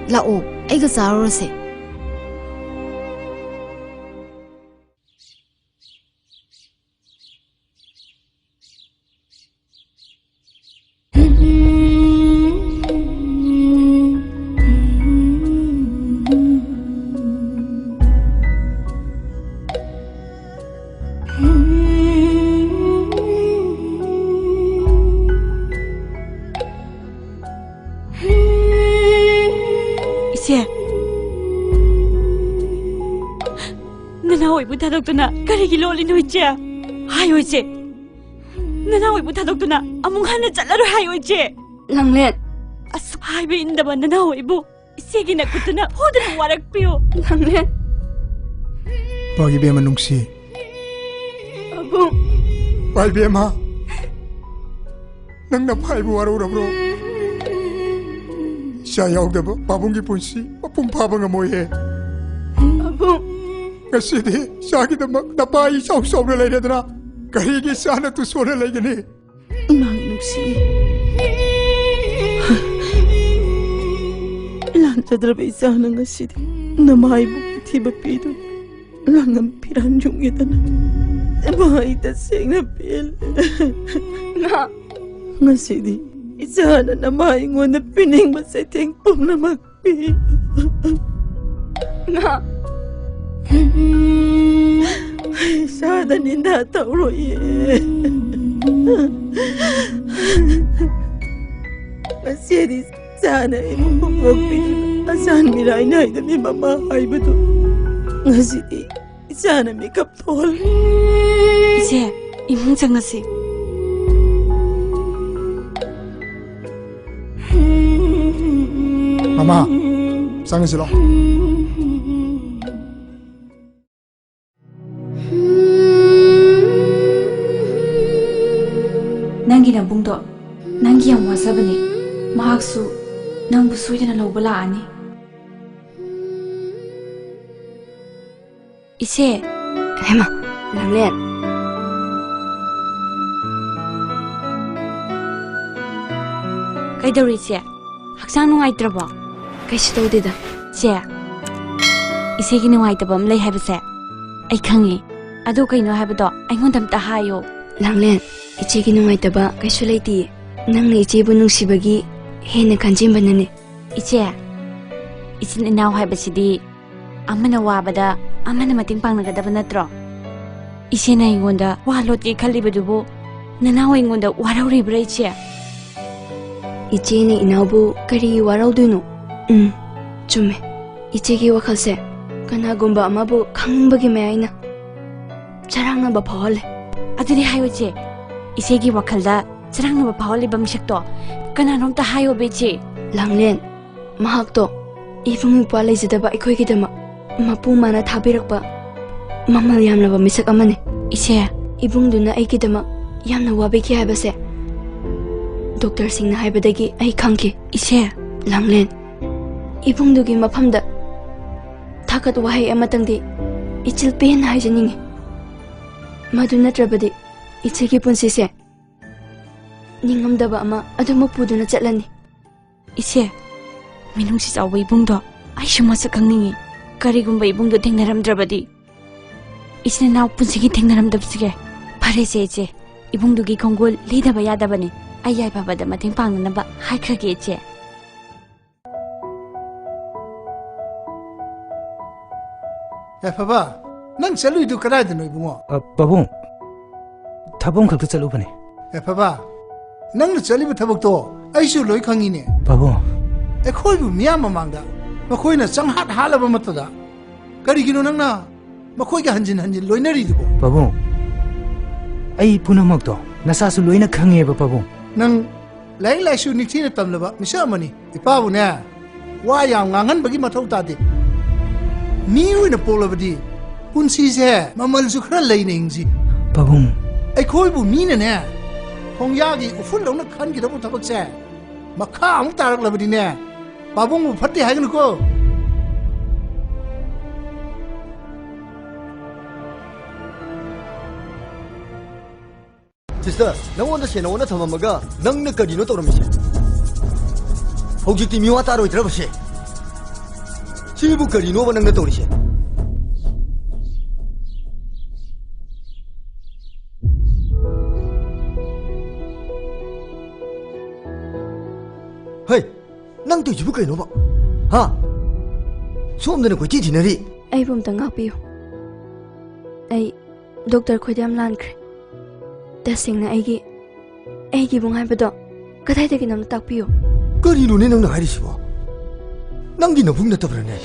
ꯂꯥꯛꯑꯣ, ꯑꯩꯒ ꯆꯥꯔꯨꯔꯁꯦ꯫ ꯏꯆꯦ, ꯅꯅꯥꯎ ꯑꯩꯕꯨ ꯊꯥꯗꯣꯛꯇꯨꯅ ꯀꯔꯤꯒꯤ ꯂꯣꯠꯂꯤꯅꯣ, ꯏꯆꯦ? ꯍꯥꯏꯌꯣ, ꯏꯆꯦ꯫ ꯅꯅꯥꯎ ꯑꯩꯕꯨ ꯊꯥꯗꯣꯛꯇꯨꯅ ꯑꯃꯨꯛ ꯍꯟꯅ ꯆꯠꯂꯔꯣꯏ ꯍꯥꯏꯌꯣ, ꯏꯆꯦ꯫ ꯂꯥꯡꯂꯦꯟ꯫ ꯑꯁꯨꯛ ꯍꯥꯏꯕ ꯏꯟꯗꯕ ꯅꯅꯥꯎ ꯑꯩꯕꯨ ꯏꯆꯦꯒꯤ ꯅꯈꯨꯠꯇꯨꯅ ꯐꯨꯗꯨꯅ ꯋꯥꯔꯛꯄꯤꯌꯨ꯫ ꯂꯥꯡꯂꯦꯟ꯫ ꯄꯥꯛ ꯏꯕꯦꯝꯃ ꯅꯨꯡꯁꯤ꯫ ꯄꯥꯕꯨꯡ꯫ ꯄꯥꯛ ꯏꯕꯦꯝꯃ, ꯅꯪ ꯅꯄꯥ ꯑꯩꯕꯨ ꯋꯥꯔꯧꯔꯕ꯭ꯔꯣ? ꯏꯆꯥ ꯌꯥꯎꯗꯕ ꯄꯥꯕꯨꯡꯒꯤ ꯄꯨꯟꯁꯤ ꯃꯄꯨꯡ ꯐꯥꯕ ꯉꯝꯃꯣꯏꯍꯦ꯫ ꯄꯥꯕꯨꯡ꯫ ꯉꯁꯤꯗꯤ ꯏꯆꯥꯒꯤꯗꯃꯛ ꯅꯄꯥ ꯑꯩ ꯏꯆꯥꯎ ꯆꯥꯎꯅ ꯂꯩꯔꯦꯗꯅ ꯀꯔꯤꯒꯤ ꯏꯆꯥꯅ ꯇꯨꯁꯣꯟꯅ ꯂꯩꯒꯅꯤ? ꯏꯃꯥꯒꯤ ꯅꯨꯡꯁꯤ꯫ ꯂꯥꯟꯖꯗ꯭ꯔꯕ ꯏꯆꯥꯅ ꯉꯁꯤꯗꯤ ꯅꯃꯥꯏꯕꯨ ꯊꯤꯕ ꯄꯤꯗꯨꯅ ꯂꯥꯡꯉꯝ ꯐꯤꯔꯥꯟ ꯌꯨꯡꯉꯤꯗꯅ ꯏꯃꯥ ꯑꯩ ꯇꯁꯦꯡꯅ ꯄꯦꯜꯂꯦ꯫ ꯉꯁꯤꯗꯤ ꯏꯆꯥꯅ ꯅꯃꯥ ꯑꯩꯉꯣꯟꯗ ꯄꯤꯅꯤꯡꯕ ꯆꯩꯊꯦꯡ ꯄꯨꯝꯅꯃꯛ ꯄꯤ꯫ ꯏꯃꯥ꯫ ꯏꯁꯥꯗ ꯅꯤꯟꯗꯥ ꯇꯧꯔꯣꯏꯌꯦ꯫ ꯉꯁꯤꯗꯤ ꯏꯆꯥꯅ ꯏꯃꯨꯡ ꯄꯣꯛꯄꯤꯗꯨꯅ ꯑꯁꯥꯟ ꯃꯤꯔꯥꯏ ꯅꯥꯏꯗꯕꯤ ꯃꯃꯥ ꯍꯥꯏꯕꯗꯨ ꯉꯁꯤꯗꯤ ꯏꯆꯥꯅ ꯃꯤꯀꯞ ꯊꯣꯛꯍꯜꯂꯤ꯫ ꯏꯆꯦ, ꯏꯃꯨꯡ ꯆꯪꯉꯁꯤ꯫ ꯃꯃꯥ, ꯆꯪꯉꯁꯤ ꯂꯥꯎ꯫ ꯅꯪꯒꯤ ꯅꯕꯨꯡꯗꯣ ꯅꯪꯒꯤ ꯌꯥꯝ ꯋꯥꯖꯕꯅꯦ꯫ ꯃꯍꯥꯛꯁꯨ ꯅꯪꯕꯨ ꯁꯣꯏꯗꯅ ꯂꯧꯕ ꯂꯥꯛꯑꯅꯤ꯫ ꯏꯆꯦ꯫ ꯍꯦꯃꯥ, ꯂꯥꯡꯂꯦꯟ꯫ ꯀꯩꯗꯧꯔꯤ, ꯏꯆꯦ? ꯍꯛꯆꯥꯡ ꯅꯨꯡꯉꯥꯏꯇ꯭ꯔꯕꯣ? ꯀꯩꯁꯨ ꯇꯧꯗꯦꯗ꯫ ꯏꯆꯦ, ꯏꯆꯦꯒꯤ ꯅꯨꯡꯉꯥꯏꯇꯕ ꯑꯃ ꯂꯩ ꯍꯥꯏꯕꯁꯦ ꯑꯩ ꯈꯪꯉꯤ꯫ ꯑꯗꯨ ꯀꯩꯅꯣ ꯍꯥꯏꯕꯗꯣ ꯑꯩꯉꯣꯟꯗ ꯑꯝꯇ ꯍꯥꯏꯌꯣ꯫ ꯂꯥꯡꯂꯦꯟ, ꯏꯆꯦꯒꯤ ꯅꯨꯡꯉꯥꯏꯇꯕ ꯀꯩꯁꯨ ꯂꯩꯇꯤꯌꯦ꯫ ꯅꯪꯅ ꯏꯆꯦꯕꯨ ꯅꯨꯡꯁꯤꯕꯒꯤ ꯍꯦꯟꯅ ꯈꯟꯖꯤꯟꯕꯅꯅꯦ꯫ ꯏꯆꯦ, ꯏꯆꯤꯟ ꯏꯅꯥꯎ ꯍꯥꯏꯕꯁꯤꯗꯤ ꯑꯃꯅ ꯋꯥꯕꯗ ꯑꯃꯅ ꯃꯇꯦꯡ ꯄꯥꯡꯅꯒꯗꯕ ꯅꯠꯇ꯭ꯔꯣ? ꯏꯆꯦꯅ ꯑꯩꯉꯣꯟꯗ ꯋꯥ ꯂꯣꯠꯀꯦ ꯈꯜꯂꯤꯕꯗꯨꯕꯨ ꯅꯅꯥꯎ ꯑꯩꯉꯣꯟꯗ ꯋꯥꯔꯧꯔꯤꯕ꯭ꯔꯥ, ꯏꯆꯦ? ꯏꯆꯦꯅ ꯏꯅꯥꯎꯕꯨ ꯀꯔꯤ ꯋꯥꯔꯧꯗꯣꯏꯅꯣ? ꯎꯝ, ꯆꯨꯝꯃꯦ꯫ ꯏꯆꯦꯒꯤ ꯋꯥꯈꯜꯁꯦ ꯀꯅꯥꯒꯨꯝꯕ ꯑꯃꯕꯨ ꯈꯪꯅꯤꯡꯕꯒꯤ ꯃꯌꯥꯏꯅ ꯆꯔꯥꯡꯅꯕ ꯐꯥꯎꯍꯜꯂꯦ꯫ ꯑꯗꯨꯗꯤ ꯍꯥꯏꯌꯨ, ꯏꯆꯦ, ꯏꯆꯦꯒꯤ ꯋꯥꯈꯜꯗ ꯆꯔꯥꯡꯅꯕ ꯐꯥꯎꯍꯜꯂꯤꯕ ꯃꯤꯁꯛꯇꯣ ꯀꯅꯥꯅꯣꯝꯇ ꯍꯥꯏꯌꯣꯕ, ꯏꯆꯦ꯫ ꯂꯥꯡꯂꯦꯟ, ꯃꯍꯥꯛꯇꯣ ꯏꯕꯨꯡ ꯏꯄ꯭ꯋꯥ ꯂꯩꯖꯗꯕ ꯑꯩꯈꯣꯏꯒꯤꯗꯃꯛ ꯃꯄꯨ ꯃꯅꯥ ꯊꯥꯕꯤꯔꯛꯄ ꯃꯃꯜ ꯌꯥꯝꯂꯕ ꯃꯤꯁꯛ ꯑꯃꯅꯤ꯫ ꯏꯆꯦ꯫ ꯏꯕꯨꯡꯗꯨꯅ ꯑꯩꯒꯤꯗꯃꯛ ꯌꯥꯝꯅ ꯋꯥꯕꯤꯈꯤ ꯍꯥꯏꯕꯁꯦ ꯗꯣꯛꯇꯔꯁꯤꯡꯅ ꯍꯥꯏꯕꯗꯒꯤ ꯑꯩ ꯈꯪꯈꯤ꯫ ꯏꯆꯦ꯫ ꯂꯥꯡꯂꯦꯟ, ꯏꯕꯨꯡꯗꯨꯒꯤ ꯃꯐꯝꯗ ꯊꯥꯒꯠ ꯋꯥꯍꯩ ꯑꯃꯇꯪꯗꯤ ꯏꯆꯤꯜ ꯄꯦꯟꯅ ꯍꯥꯏꯖꯅꯤꯡꯉꯤ꯫ ꯃꯗꯨ ꯅꯠꯇ꯭ꯔꯕꯗꯤ ꯏꯆꯦꯒꯤ ꯄꯨꯟꯁꯤꯁꯦ ꯅꯤꯡꯉꯝꯗꯕ ꯑꯃ ꯑꯗꯨꯃꯛ ꯄꯨꯗꯨꯅ ꯆꯠꯂꯅꯤ꯫ ꯏꯆꯦ, ꯃꯤꯅꯨꯡꯁꯤ ꯆꯥꯎꯕ ꯏꯕꯨꯡꯗꯣ ꯑꯩꯁꯨ ꯃꯁꯛ ꯈꯪꯅꯤꯡꯉꯤ꯫ ꯀꯔꯤꯒꯨꯝꯕ ꯏꯕꯨꯡꯗꯣ ꯊꯦꯡꯅꯔꯝꯗ꯭ꯔꯕꯗꯤ ꯏꯆꯤꯟ ꯏꯅꯥꯎ ꯄꯨꯟꯁꯤꯒꯤ ꯊꯦꯡꯅꯔꯝꯗꯕꯁꯤꯒꯦ꯫ ꯐꯔꯦꯁꯦ ꯏꯆꯦ, ꯏꯕꯨꯡꯗꯨꯒꯤ ꯈꯣꯡꯒꯨꯜ ꯂꯤꯗꯕ ꯌꯥꯗꯕꯅꯤ꯫ ꯑꯩ ꯌꯥꯏꯐꯕꯗ ꯃꯇꯦꯡ ꯄꯥꯡꯅꯅꯕ ꯍꯥꯏꯈ꯭ꯔꯒꯦ ꯏꯆꯦ꯫ ꯌꯥꯏꯐꯕ, ꯅꯪ ꯆꯠꯂꯨꯏꯗꯨ ꯀꯗꯥꯏꯗꯅꯣ ꯏꯕꯨꯡꯉꯣ? ꯑ, ꯄꯥꯕꯨꯡ, ꯊꯕꯛ ꯑꯃꯈꯛꯇ ꯆꯠꯂꯨꯕꯅꯦ꯫ ꯌꯥꯏꯐꯕ, ꯅꯪꯅ ꯆꯠꯂꯤꯕ ꯊꯕꯛꯇꯣ ꯑꯩꯁꯨ ꯂꯣꯏ ꯈꯪꯉꯤꯅꯦ꯫ ꯄꯥꯕꯨꯡ꯫ ꯑꯩꯈꯣꯏꯕꯨ ꯃꯤꯌꯥꯝ ꯃꯃꯥꯡꯗ ꯃꯈꯣꯏꯅ ꯆꯪꯍꯥꯠ ꯍꯥꯠꯂꯕ ꯃꯇꯝꯗ ꯀꯔꯤꯒꯤꯅꯣ ꯅꯪꯅ ꯃꯈꯣꯏꯒ ꯍꯟꯖꯤꯟ ꯍꯟꯖꯤꯟ ꯂꯣꯏꯅꯔꯤꯗꯨꯕꯣ? ꯄꯥꯕꯨꯡ, ꯑꯩ ꯄꯨꯝꯅꯃꯛꯇꯣ ꯅꯁꯥꯁꯨ ꯂꯣꯏꯅ ꯈꯪꯉꯦꯕ ꯄꯥꯕꯨꯡ꯫ ꯅꯪ ꯂꯥꯏꯔꯤꯛ ꯂꯥꯏꯁꯨ ꯅꯤꯡꯊꯤꯅ ꯇꯝꯂꯕ ꯃꯤꯁꯛ ꯑꯃꯅꯤ꯫ ꯏꯄꯥꯕꯨꯅꯦ, ꯋꯥ ꯌꯥꯝ ꯉꯥꯡꯍꯟꯕꯒꯤ ꯃꯊꯧ ꯇꯥꯗꯦ꯫ ꯃꯤ ꯑꯣꯏꯅ ꯄꯣꯛꯂꯕꯗꯤ ꯄꯨꯟꯁꯤꯁꯦ ꯃꯃꯜꯁꯨ ꯈꯔ ꯂꯩꯅ ꯍꯤꯡꯁꯤ꯫ ꯄꯥꯕꯨꯡ꯫ ꯑꯩꯈꯣꯏꯕꯨ ꯃꯤꯅꯅꯦ ꯈꯣꯡꯌꯥꯒꯤ ꯎꯐꯨꯜꯗꯧꯅ ꯈꯟꯈꯤꯗꯧꯕ ꯊꯕꯛꯁꯦ ꯃꯈꯥ ꯑꯃꯨꯛ ꯇꯥꯔꯛꯂꯕꯗꯤꯅꯦ, ꯄꯥꯕꯨꯡꯕꯨ ꯐꯠꯇꯦ ꯍꯥꯏꯒꯅꯨꯀꯣ꯫ ꯁꯤꯁꯇꯔ, ꯅꯪꯉꯣꯟꯗ ꯁꯦꯟ ꯑꯣꯟꯅ ꯊꯝꯃꯝꯃꯒ ꯅꯪꯅ ꯀꯔꯤꯅꯣ ꯇꯧꯔꯝꯃꯤꯁꯦ? ꯍꯧꯖꯤꯛꯇꯤ ꯃꯤꯋꯥ ꯇꯥꯔꯣꯏꯗ꯭ꯔꯕꯁꯦ? ꯁꯤꯕꯨ ꯀꯔꯤꯅꯣꯕ ꯅꯪꯅ ꯇꯧꯔꯤꯁꯦ? ꯍꯩ, ꯅꯪ ꯇꯧꯔꯤꯁꯤꯕꯨ ꯀꯩꯅꯣꯕ? ꯍꯥ? ꯁꯣꯝꯗꯅ ꯀꯣꯏꯊꯤ ꯊꯤꯅꯔꯤ꯫ ꯑꯩꯕꯨ ꯑꯝꯇ ꯉꯥꯛꯄꯤꯌꯨ꯫ ꯑꯩ ꯗꯣꯛꯇꯔ ꯈꯣꯏꯗ ꯌꯥꯝ ꯂꯥꯟꯈ꯭ꯔꯦ꯫ ꯇꯁꯦꯡꯅ ꯑꯩꯒꯤ, ꯑꯩꯒꯤ ꯏꯕꯨꯡ ꯍꯥꯏꯕꯗꯣ ꯀꯗꯥꯏꯗꯒꯤꯅꯣ ꯑꯝꯇ ꯇꯥꯛꯄꯤꯌꯨ꯫ ꯀꯔꯤꯅꯣꯅꯦ ꯅꯪꯅ ꯍꯥꯏꯔꯤꯁꯤꯕꯣ? ꯅꯪꯒꯤ ꯅꯕꯨꯡ ꯅꯠꯇꯕ꯭ꯔꯥꯅꯦ?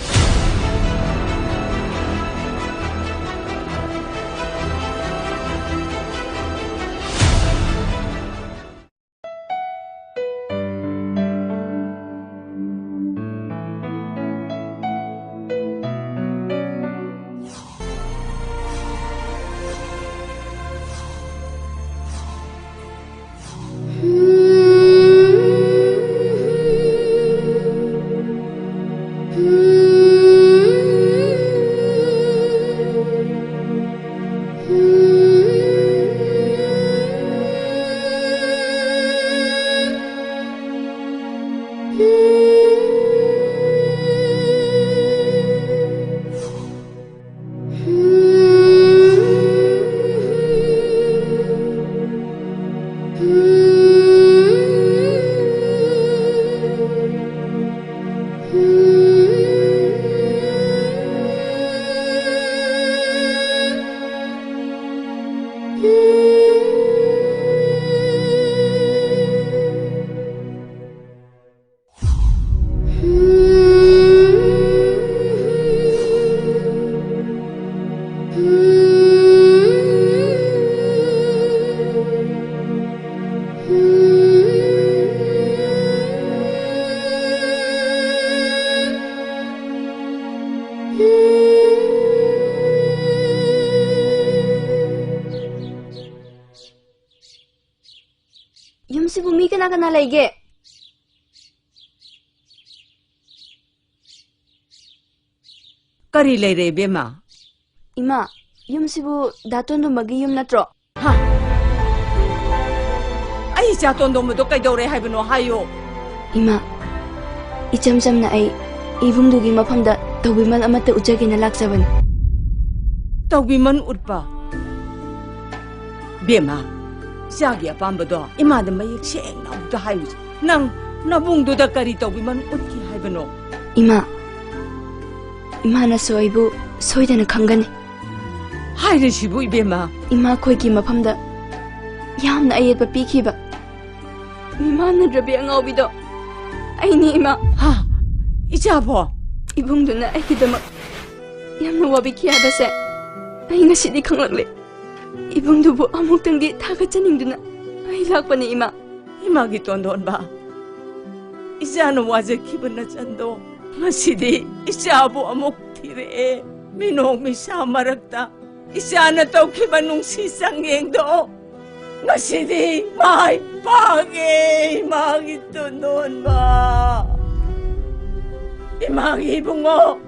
ꯌꯨꯝꯁꯤꯕꯨ ꯃꯤ ꯀꯅꯥ ꯀꯅꯥ ꯂꯩꯒꯦ? ꯀꯔꯤ ꯂꯩꯔꯦ, ꯏꯕꯦꯝꯃ? ꯏꯃꯥ, ꯌꯨꯝꯁꯤꯕꯨ ꯗꯥ ꯇꯣꯟꯗꯨꯝꯕꯒꯤ ꯌꯨꯝ ꯅꯠꯇ꯭ꯔꯣ? ꯍꯥ? ꯑꯩ ꯏꯆꯥ ꯇꯣꯟꯗꯣꯝꯕꯗꯣ ꯀꯩꯗꯧꯔꯦ ꯍꯥꯏꯕꯅꯣ ꯍꯥꯏꯌꯣ꯫ ꯏꯃꯥ, ꯏꯆꯝ ꯆꯝꯅ ꯑꯩ ꯏꯕꯨꯡꯗꯨꯒꯤ ꯃꯐꯝꯗ ꯇꯧꯕꯤꯃꯜ ꯑꯃꯠꯇ ꯎꯠꯆꯒꯦꯅ ꯂꯥꯛꯆꯕꯅꯤ꯫ ꯇꯧꯕꯤꯃꯜ ꯎꯠꯄ? ꯕꯦꯝꯃ, ꯏꯆꯥꯒꯤ ꯑꯄꯥꯝꯕꯗꯣ ꯏꯃꯥꯗ ꯃꯌꯦꯛ ꯁꯦꯡꯅ ꯑꯃꯨꯛꯇ ꯍꯥꯏꯌꯨꯁꯦ꯫ ꯅꯪ ꯅꯕꯨꯡꯗꯨꯗ ꯀꯔꯤ ꯇꯧꯕꯤꯃꯜ ꯎꯠꯈꯤ ꯍꯥꯏꯕꯅꯣ? ꯏꯃꯥ, ꯏꯃꯥꯅꯁꯨ ꯑꯩꯕꯨ ꯁꯣꯏꯗꯅ ꯈꯪꯒꯅꯤ꯫ ꯍꯥꯏꯔꯤꯁꯤꯕꯨ ꯏꯕꯦꯝꯃ? ꯏꯃꯥꯈꯣꯏꯒꯤ ꯃꯐꯝꯗ ꯌꯥꯝꯅ ꯑꯌꯦꯠꯄ ꯄꯤꯈꯤꯕ ꯃꯤꯃꯥꯟꯅꯗ꯭ꯔꯕꯤ ꯑꯉꯥꯎꯕꯤꯗꯣ ꯑꯩꯅꯤ, ꯏꯃꯥ꯫ ꯍꯥ? ꯏꯆꯥꯕꯣ? ꯏꯕꯨꯡꯗꯨꯅ ꯑꯩꯒꯤꯗꯃꯛ ꯌꯥꯝꯅ ꯋꯥꯕꯤꯈꯤ ꯍꯥꯏꯕꯁꯦ ꯑꯩ ꯉꯁꯤꯗꯤ ꯈꯪꯂꯛꯂꯦ꯫ ꯏꯕꯨꯡꯗꯨꯕꯨ ꯑꯃꯨꯛꯇꯪꯗꯤ ꯊꯥꯒꯠꯆꯅꯤꯡꯗꯨꯅ ꯑꯩ ꯂꯥꯛꯄꯅꯤ, ꯏꯃꯥ꯫ ꯏꯃꯥꯒꯤ ꯇꯣꯟꯗꯣꯟꯕ, ꯏꯆꯥꯅ ꯋꯥꯖꯈꯤꯕ ꯅꯆꯟꯗꯣ ꯉꯁꯤꯗꯤ ꯏꯆꯥꯕꯨ ꯑꯃꯨꯛ ꯊꯤꯔꯛꯑꯦ꯫ ꯃꯤꯅꯣꯛ ꯃꯤꯁꯥ ꯃꯔꯛꯇ ꯏꯆꯥꯅ ꯇꯧꯈꯤꯕ ꯅꯨꯡꯁꯤ ꯆꯥꯡꯌꯦꯡꯗꯣ ꯉꯁꯤꯗꯤ ꯃꯥꯏ ꯄꯥꯛꯑꯦ, ꯏꯃꯥꯒꯤ ꯇꯣꯟꯗꯣꯟꯕ꯫ ꯏꯃꯥꯒꯤ ꯏꯕꯨꯡꯉꯣ,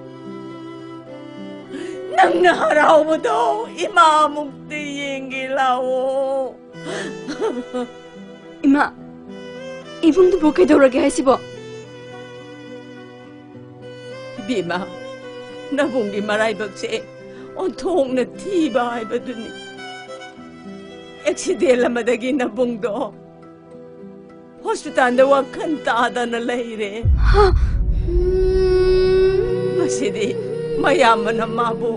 ꯅꯪꯅ ꯍꯔꯥꯎꯕꯗꯣ ꯏꯃꯥ ꯑꯃꯨꯛꯇ ꯌꯦꯡꯒꯦ ꯂꯥꯛꯑꯣ꯫ ꯏꯃꯥ, ꯏꯕꯨꯡꯗꯨꯕꯨ ꯀꯩꯗꯧꯔꯒꯦ ꯍꯥꯏꯁꯤꯕꯣ? ꯏꯕꯦꯝꯃ, ꯅꯕꯨꯡꯒꯤ ꯃꯔꯥꯏꯕꯛꯁꯦ ꯑꯣꯟꯊꯣꯛꯅ ꯊꯤꯕ ꯍꯥꯏꯕꯗꯨꯅꯤ꯫ ꯑꯦꯛꯁꯤꯗꯦꯟ ꯑꯃꯗꯒꯤ ꯅꯕꯨꯡꯗꯣ ꯍꯣꯁꯄꯤꯇꯥꯜꯗ ꯋꯥꯈꯜ ꯇꯥꯗꯅ ꯂꯩꯔꯦ꯫ ꯍꯥ? ꯉꯁꯤꯗꯤ ꯃꯌꯥꯝꯕꯅ ꯃꯥꯕꯨ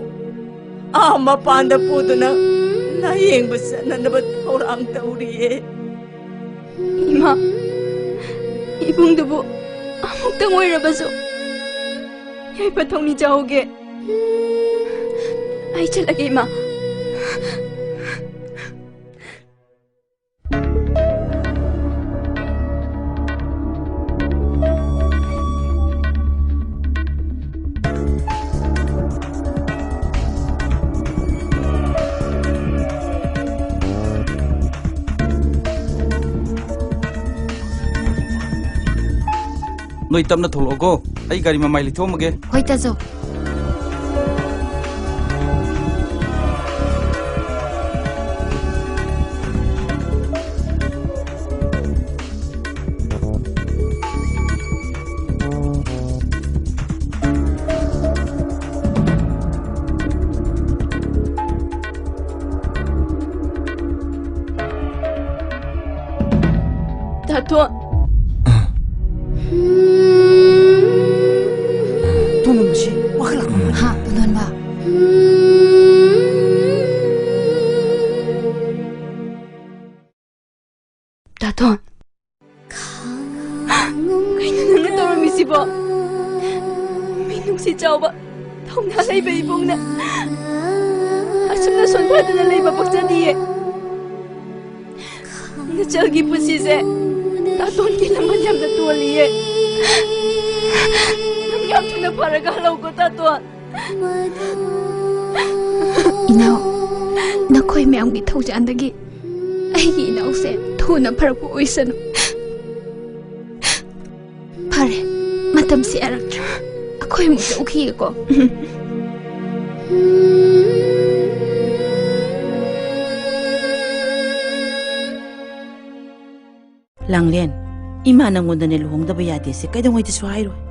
ꯑꯥ ꯃꯄꯥꯟꯗ ꯄꯨꯗꯨꯅ ꯂꯥꯌꯦꯡꯕ ꯆꯠꯅꯅꯕ ꯊꯧꯔꯥꯡ ꯇꯧꯔꯤꯌꯦ꯫ ꯏꯃꯥ, ꯏꯕꯨꯡꯗꯨꯕꯨ ꯑꯃꯨꯛꯇꯪ ꯑꯣꯏꯔꯕꯁꯨ ꯌꯥꯏꯐ ꯊꯧꯅꯤ ꯆꯥꯍꯧꯒꯦ꯫ ꯑꯩ ꯆꯠꯂꯒꯦ, ꯏꯃꯥ꯫ ꯅꯣꯏ ꯇꯞꯅ ꯊꯣꯛꯂꯛꯑꯣꯀꯣ, ꯑꯩ ꯒꯥꯔꯤ ꯃꯃꯥꯏ ꯂꯤꯊꯣꯛꯑꯝꯃꯒꯦ꯫ ꯍꯣꯏ, ꯇꯥꯖꯧ꯫ ꯇꯣꯟ꯫ ꯇꯣꯟꯕꯁꯤ ꯋꯥꯈꯜ ꯂꯥꯛꯄ ꯃꯥꯜꯂꯤ꯫ ꯍꯥ, ꯇꯣꯟꯕ꯫ ꯇꯥꯇꯣꯟ꯫ ꯀꯩꯅꯣ ꯅꯪꯅ ꯇꯧꯔꯝꯃꯤꯁꯤꯕꯣ? ꯃꯤ ꯅꯨꯡꯁꯤ ꯆꯥꯎꯕ, ꯊꯧꯅꯥ ꯂꯩꯕ ꯏꯕꯨꯡꯅ ꯑꯁꯨꯝꯅ ꯁꯣꯟꯊꯗꯨꯅ ꯂꯩꯕ ꯄꯛꯆꯗꯤꯌꯦ꯫ ꯅꯆꯜꯒꯤ ꯄꯨꯟꯁꯤꯁꯦ ꯇꯥꯇꯣꯟꯒꯤ ꯂꯃꯟ ꯌꯥꯝꯅ ꯇꯣꯜꯂꯤꯌꯦ꯫ ꯅꯪ ꯌꯥꯝ ꯊꯨꯅ ꯐꯔꯒ ꯍꯜꯂꯛꯎꯀꯣ, ꯇꯥꯇꯣꯟ꯫ ꯏꯅꯥꯎ, ꯅꯈꯣꯏ ꯃꯌꯥꯝꯒꯤ ꯊꯧꯖꯥꯟꯗꯒꯤ ꯑꯩꯒꯤ ꯏꯅꯥꯎꯁꯦ ꯊꯨꯅ ꯐꯔꯛꯄ ꯑꯣꯏꯁꯅꯨ꯫ ꯐꯔꯦ, ꯃꯇꯝꯁꯤ ꯌꯥꯔꯛꯇ꯭ꯔꯦ꯫ ꯑꯩꯈꯣꯏ ꯑꯃꯨꯛ ꯆꯠꯈꯤꯒꯦꯀꯣ꯫ ꯂꯥꯡꯂꯦꯟ, ꯏꯃꯥ ꯅꯪꯉꯣꯟꯗꯅꯦ ꯂꯨꯍꯣꯡꯗꯕ ꯌꯥꯗꯦꯁꯦ ꯀꯩꯗꯧꯉꯩꯗꯁꯨ ꯍꯥꯏꯔꯣꯏ꯫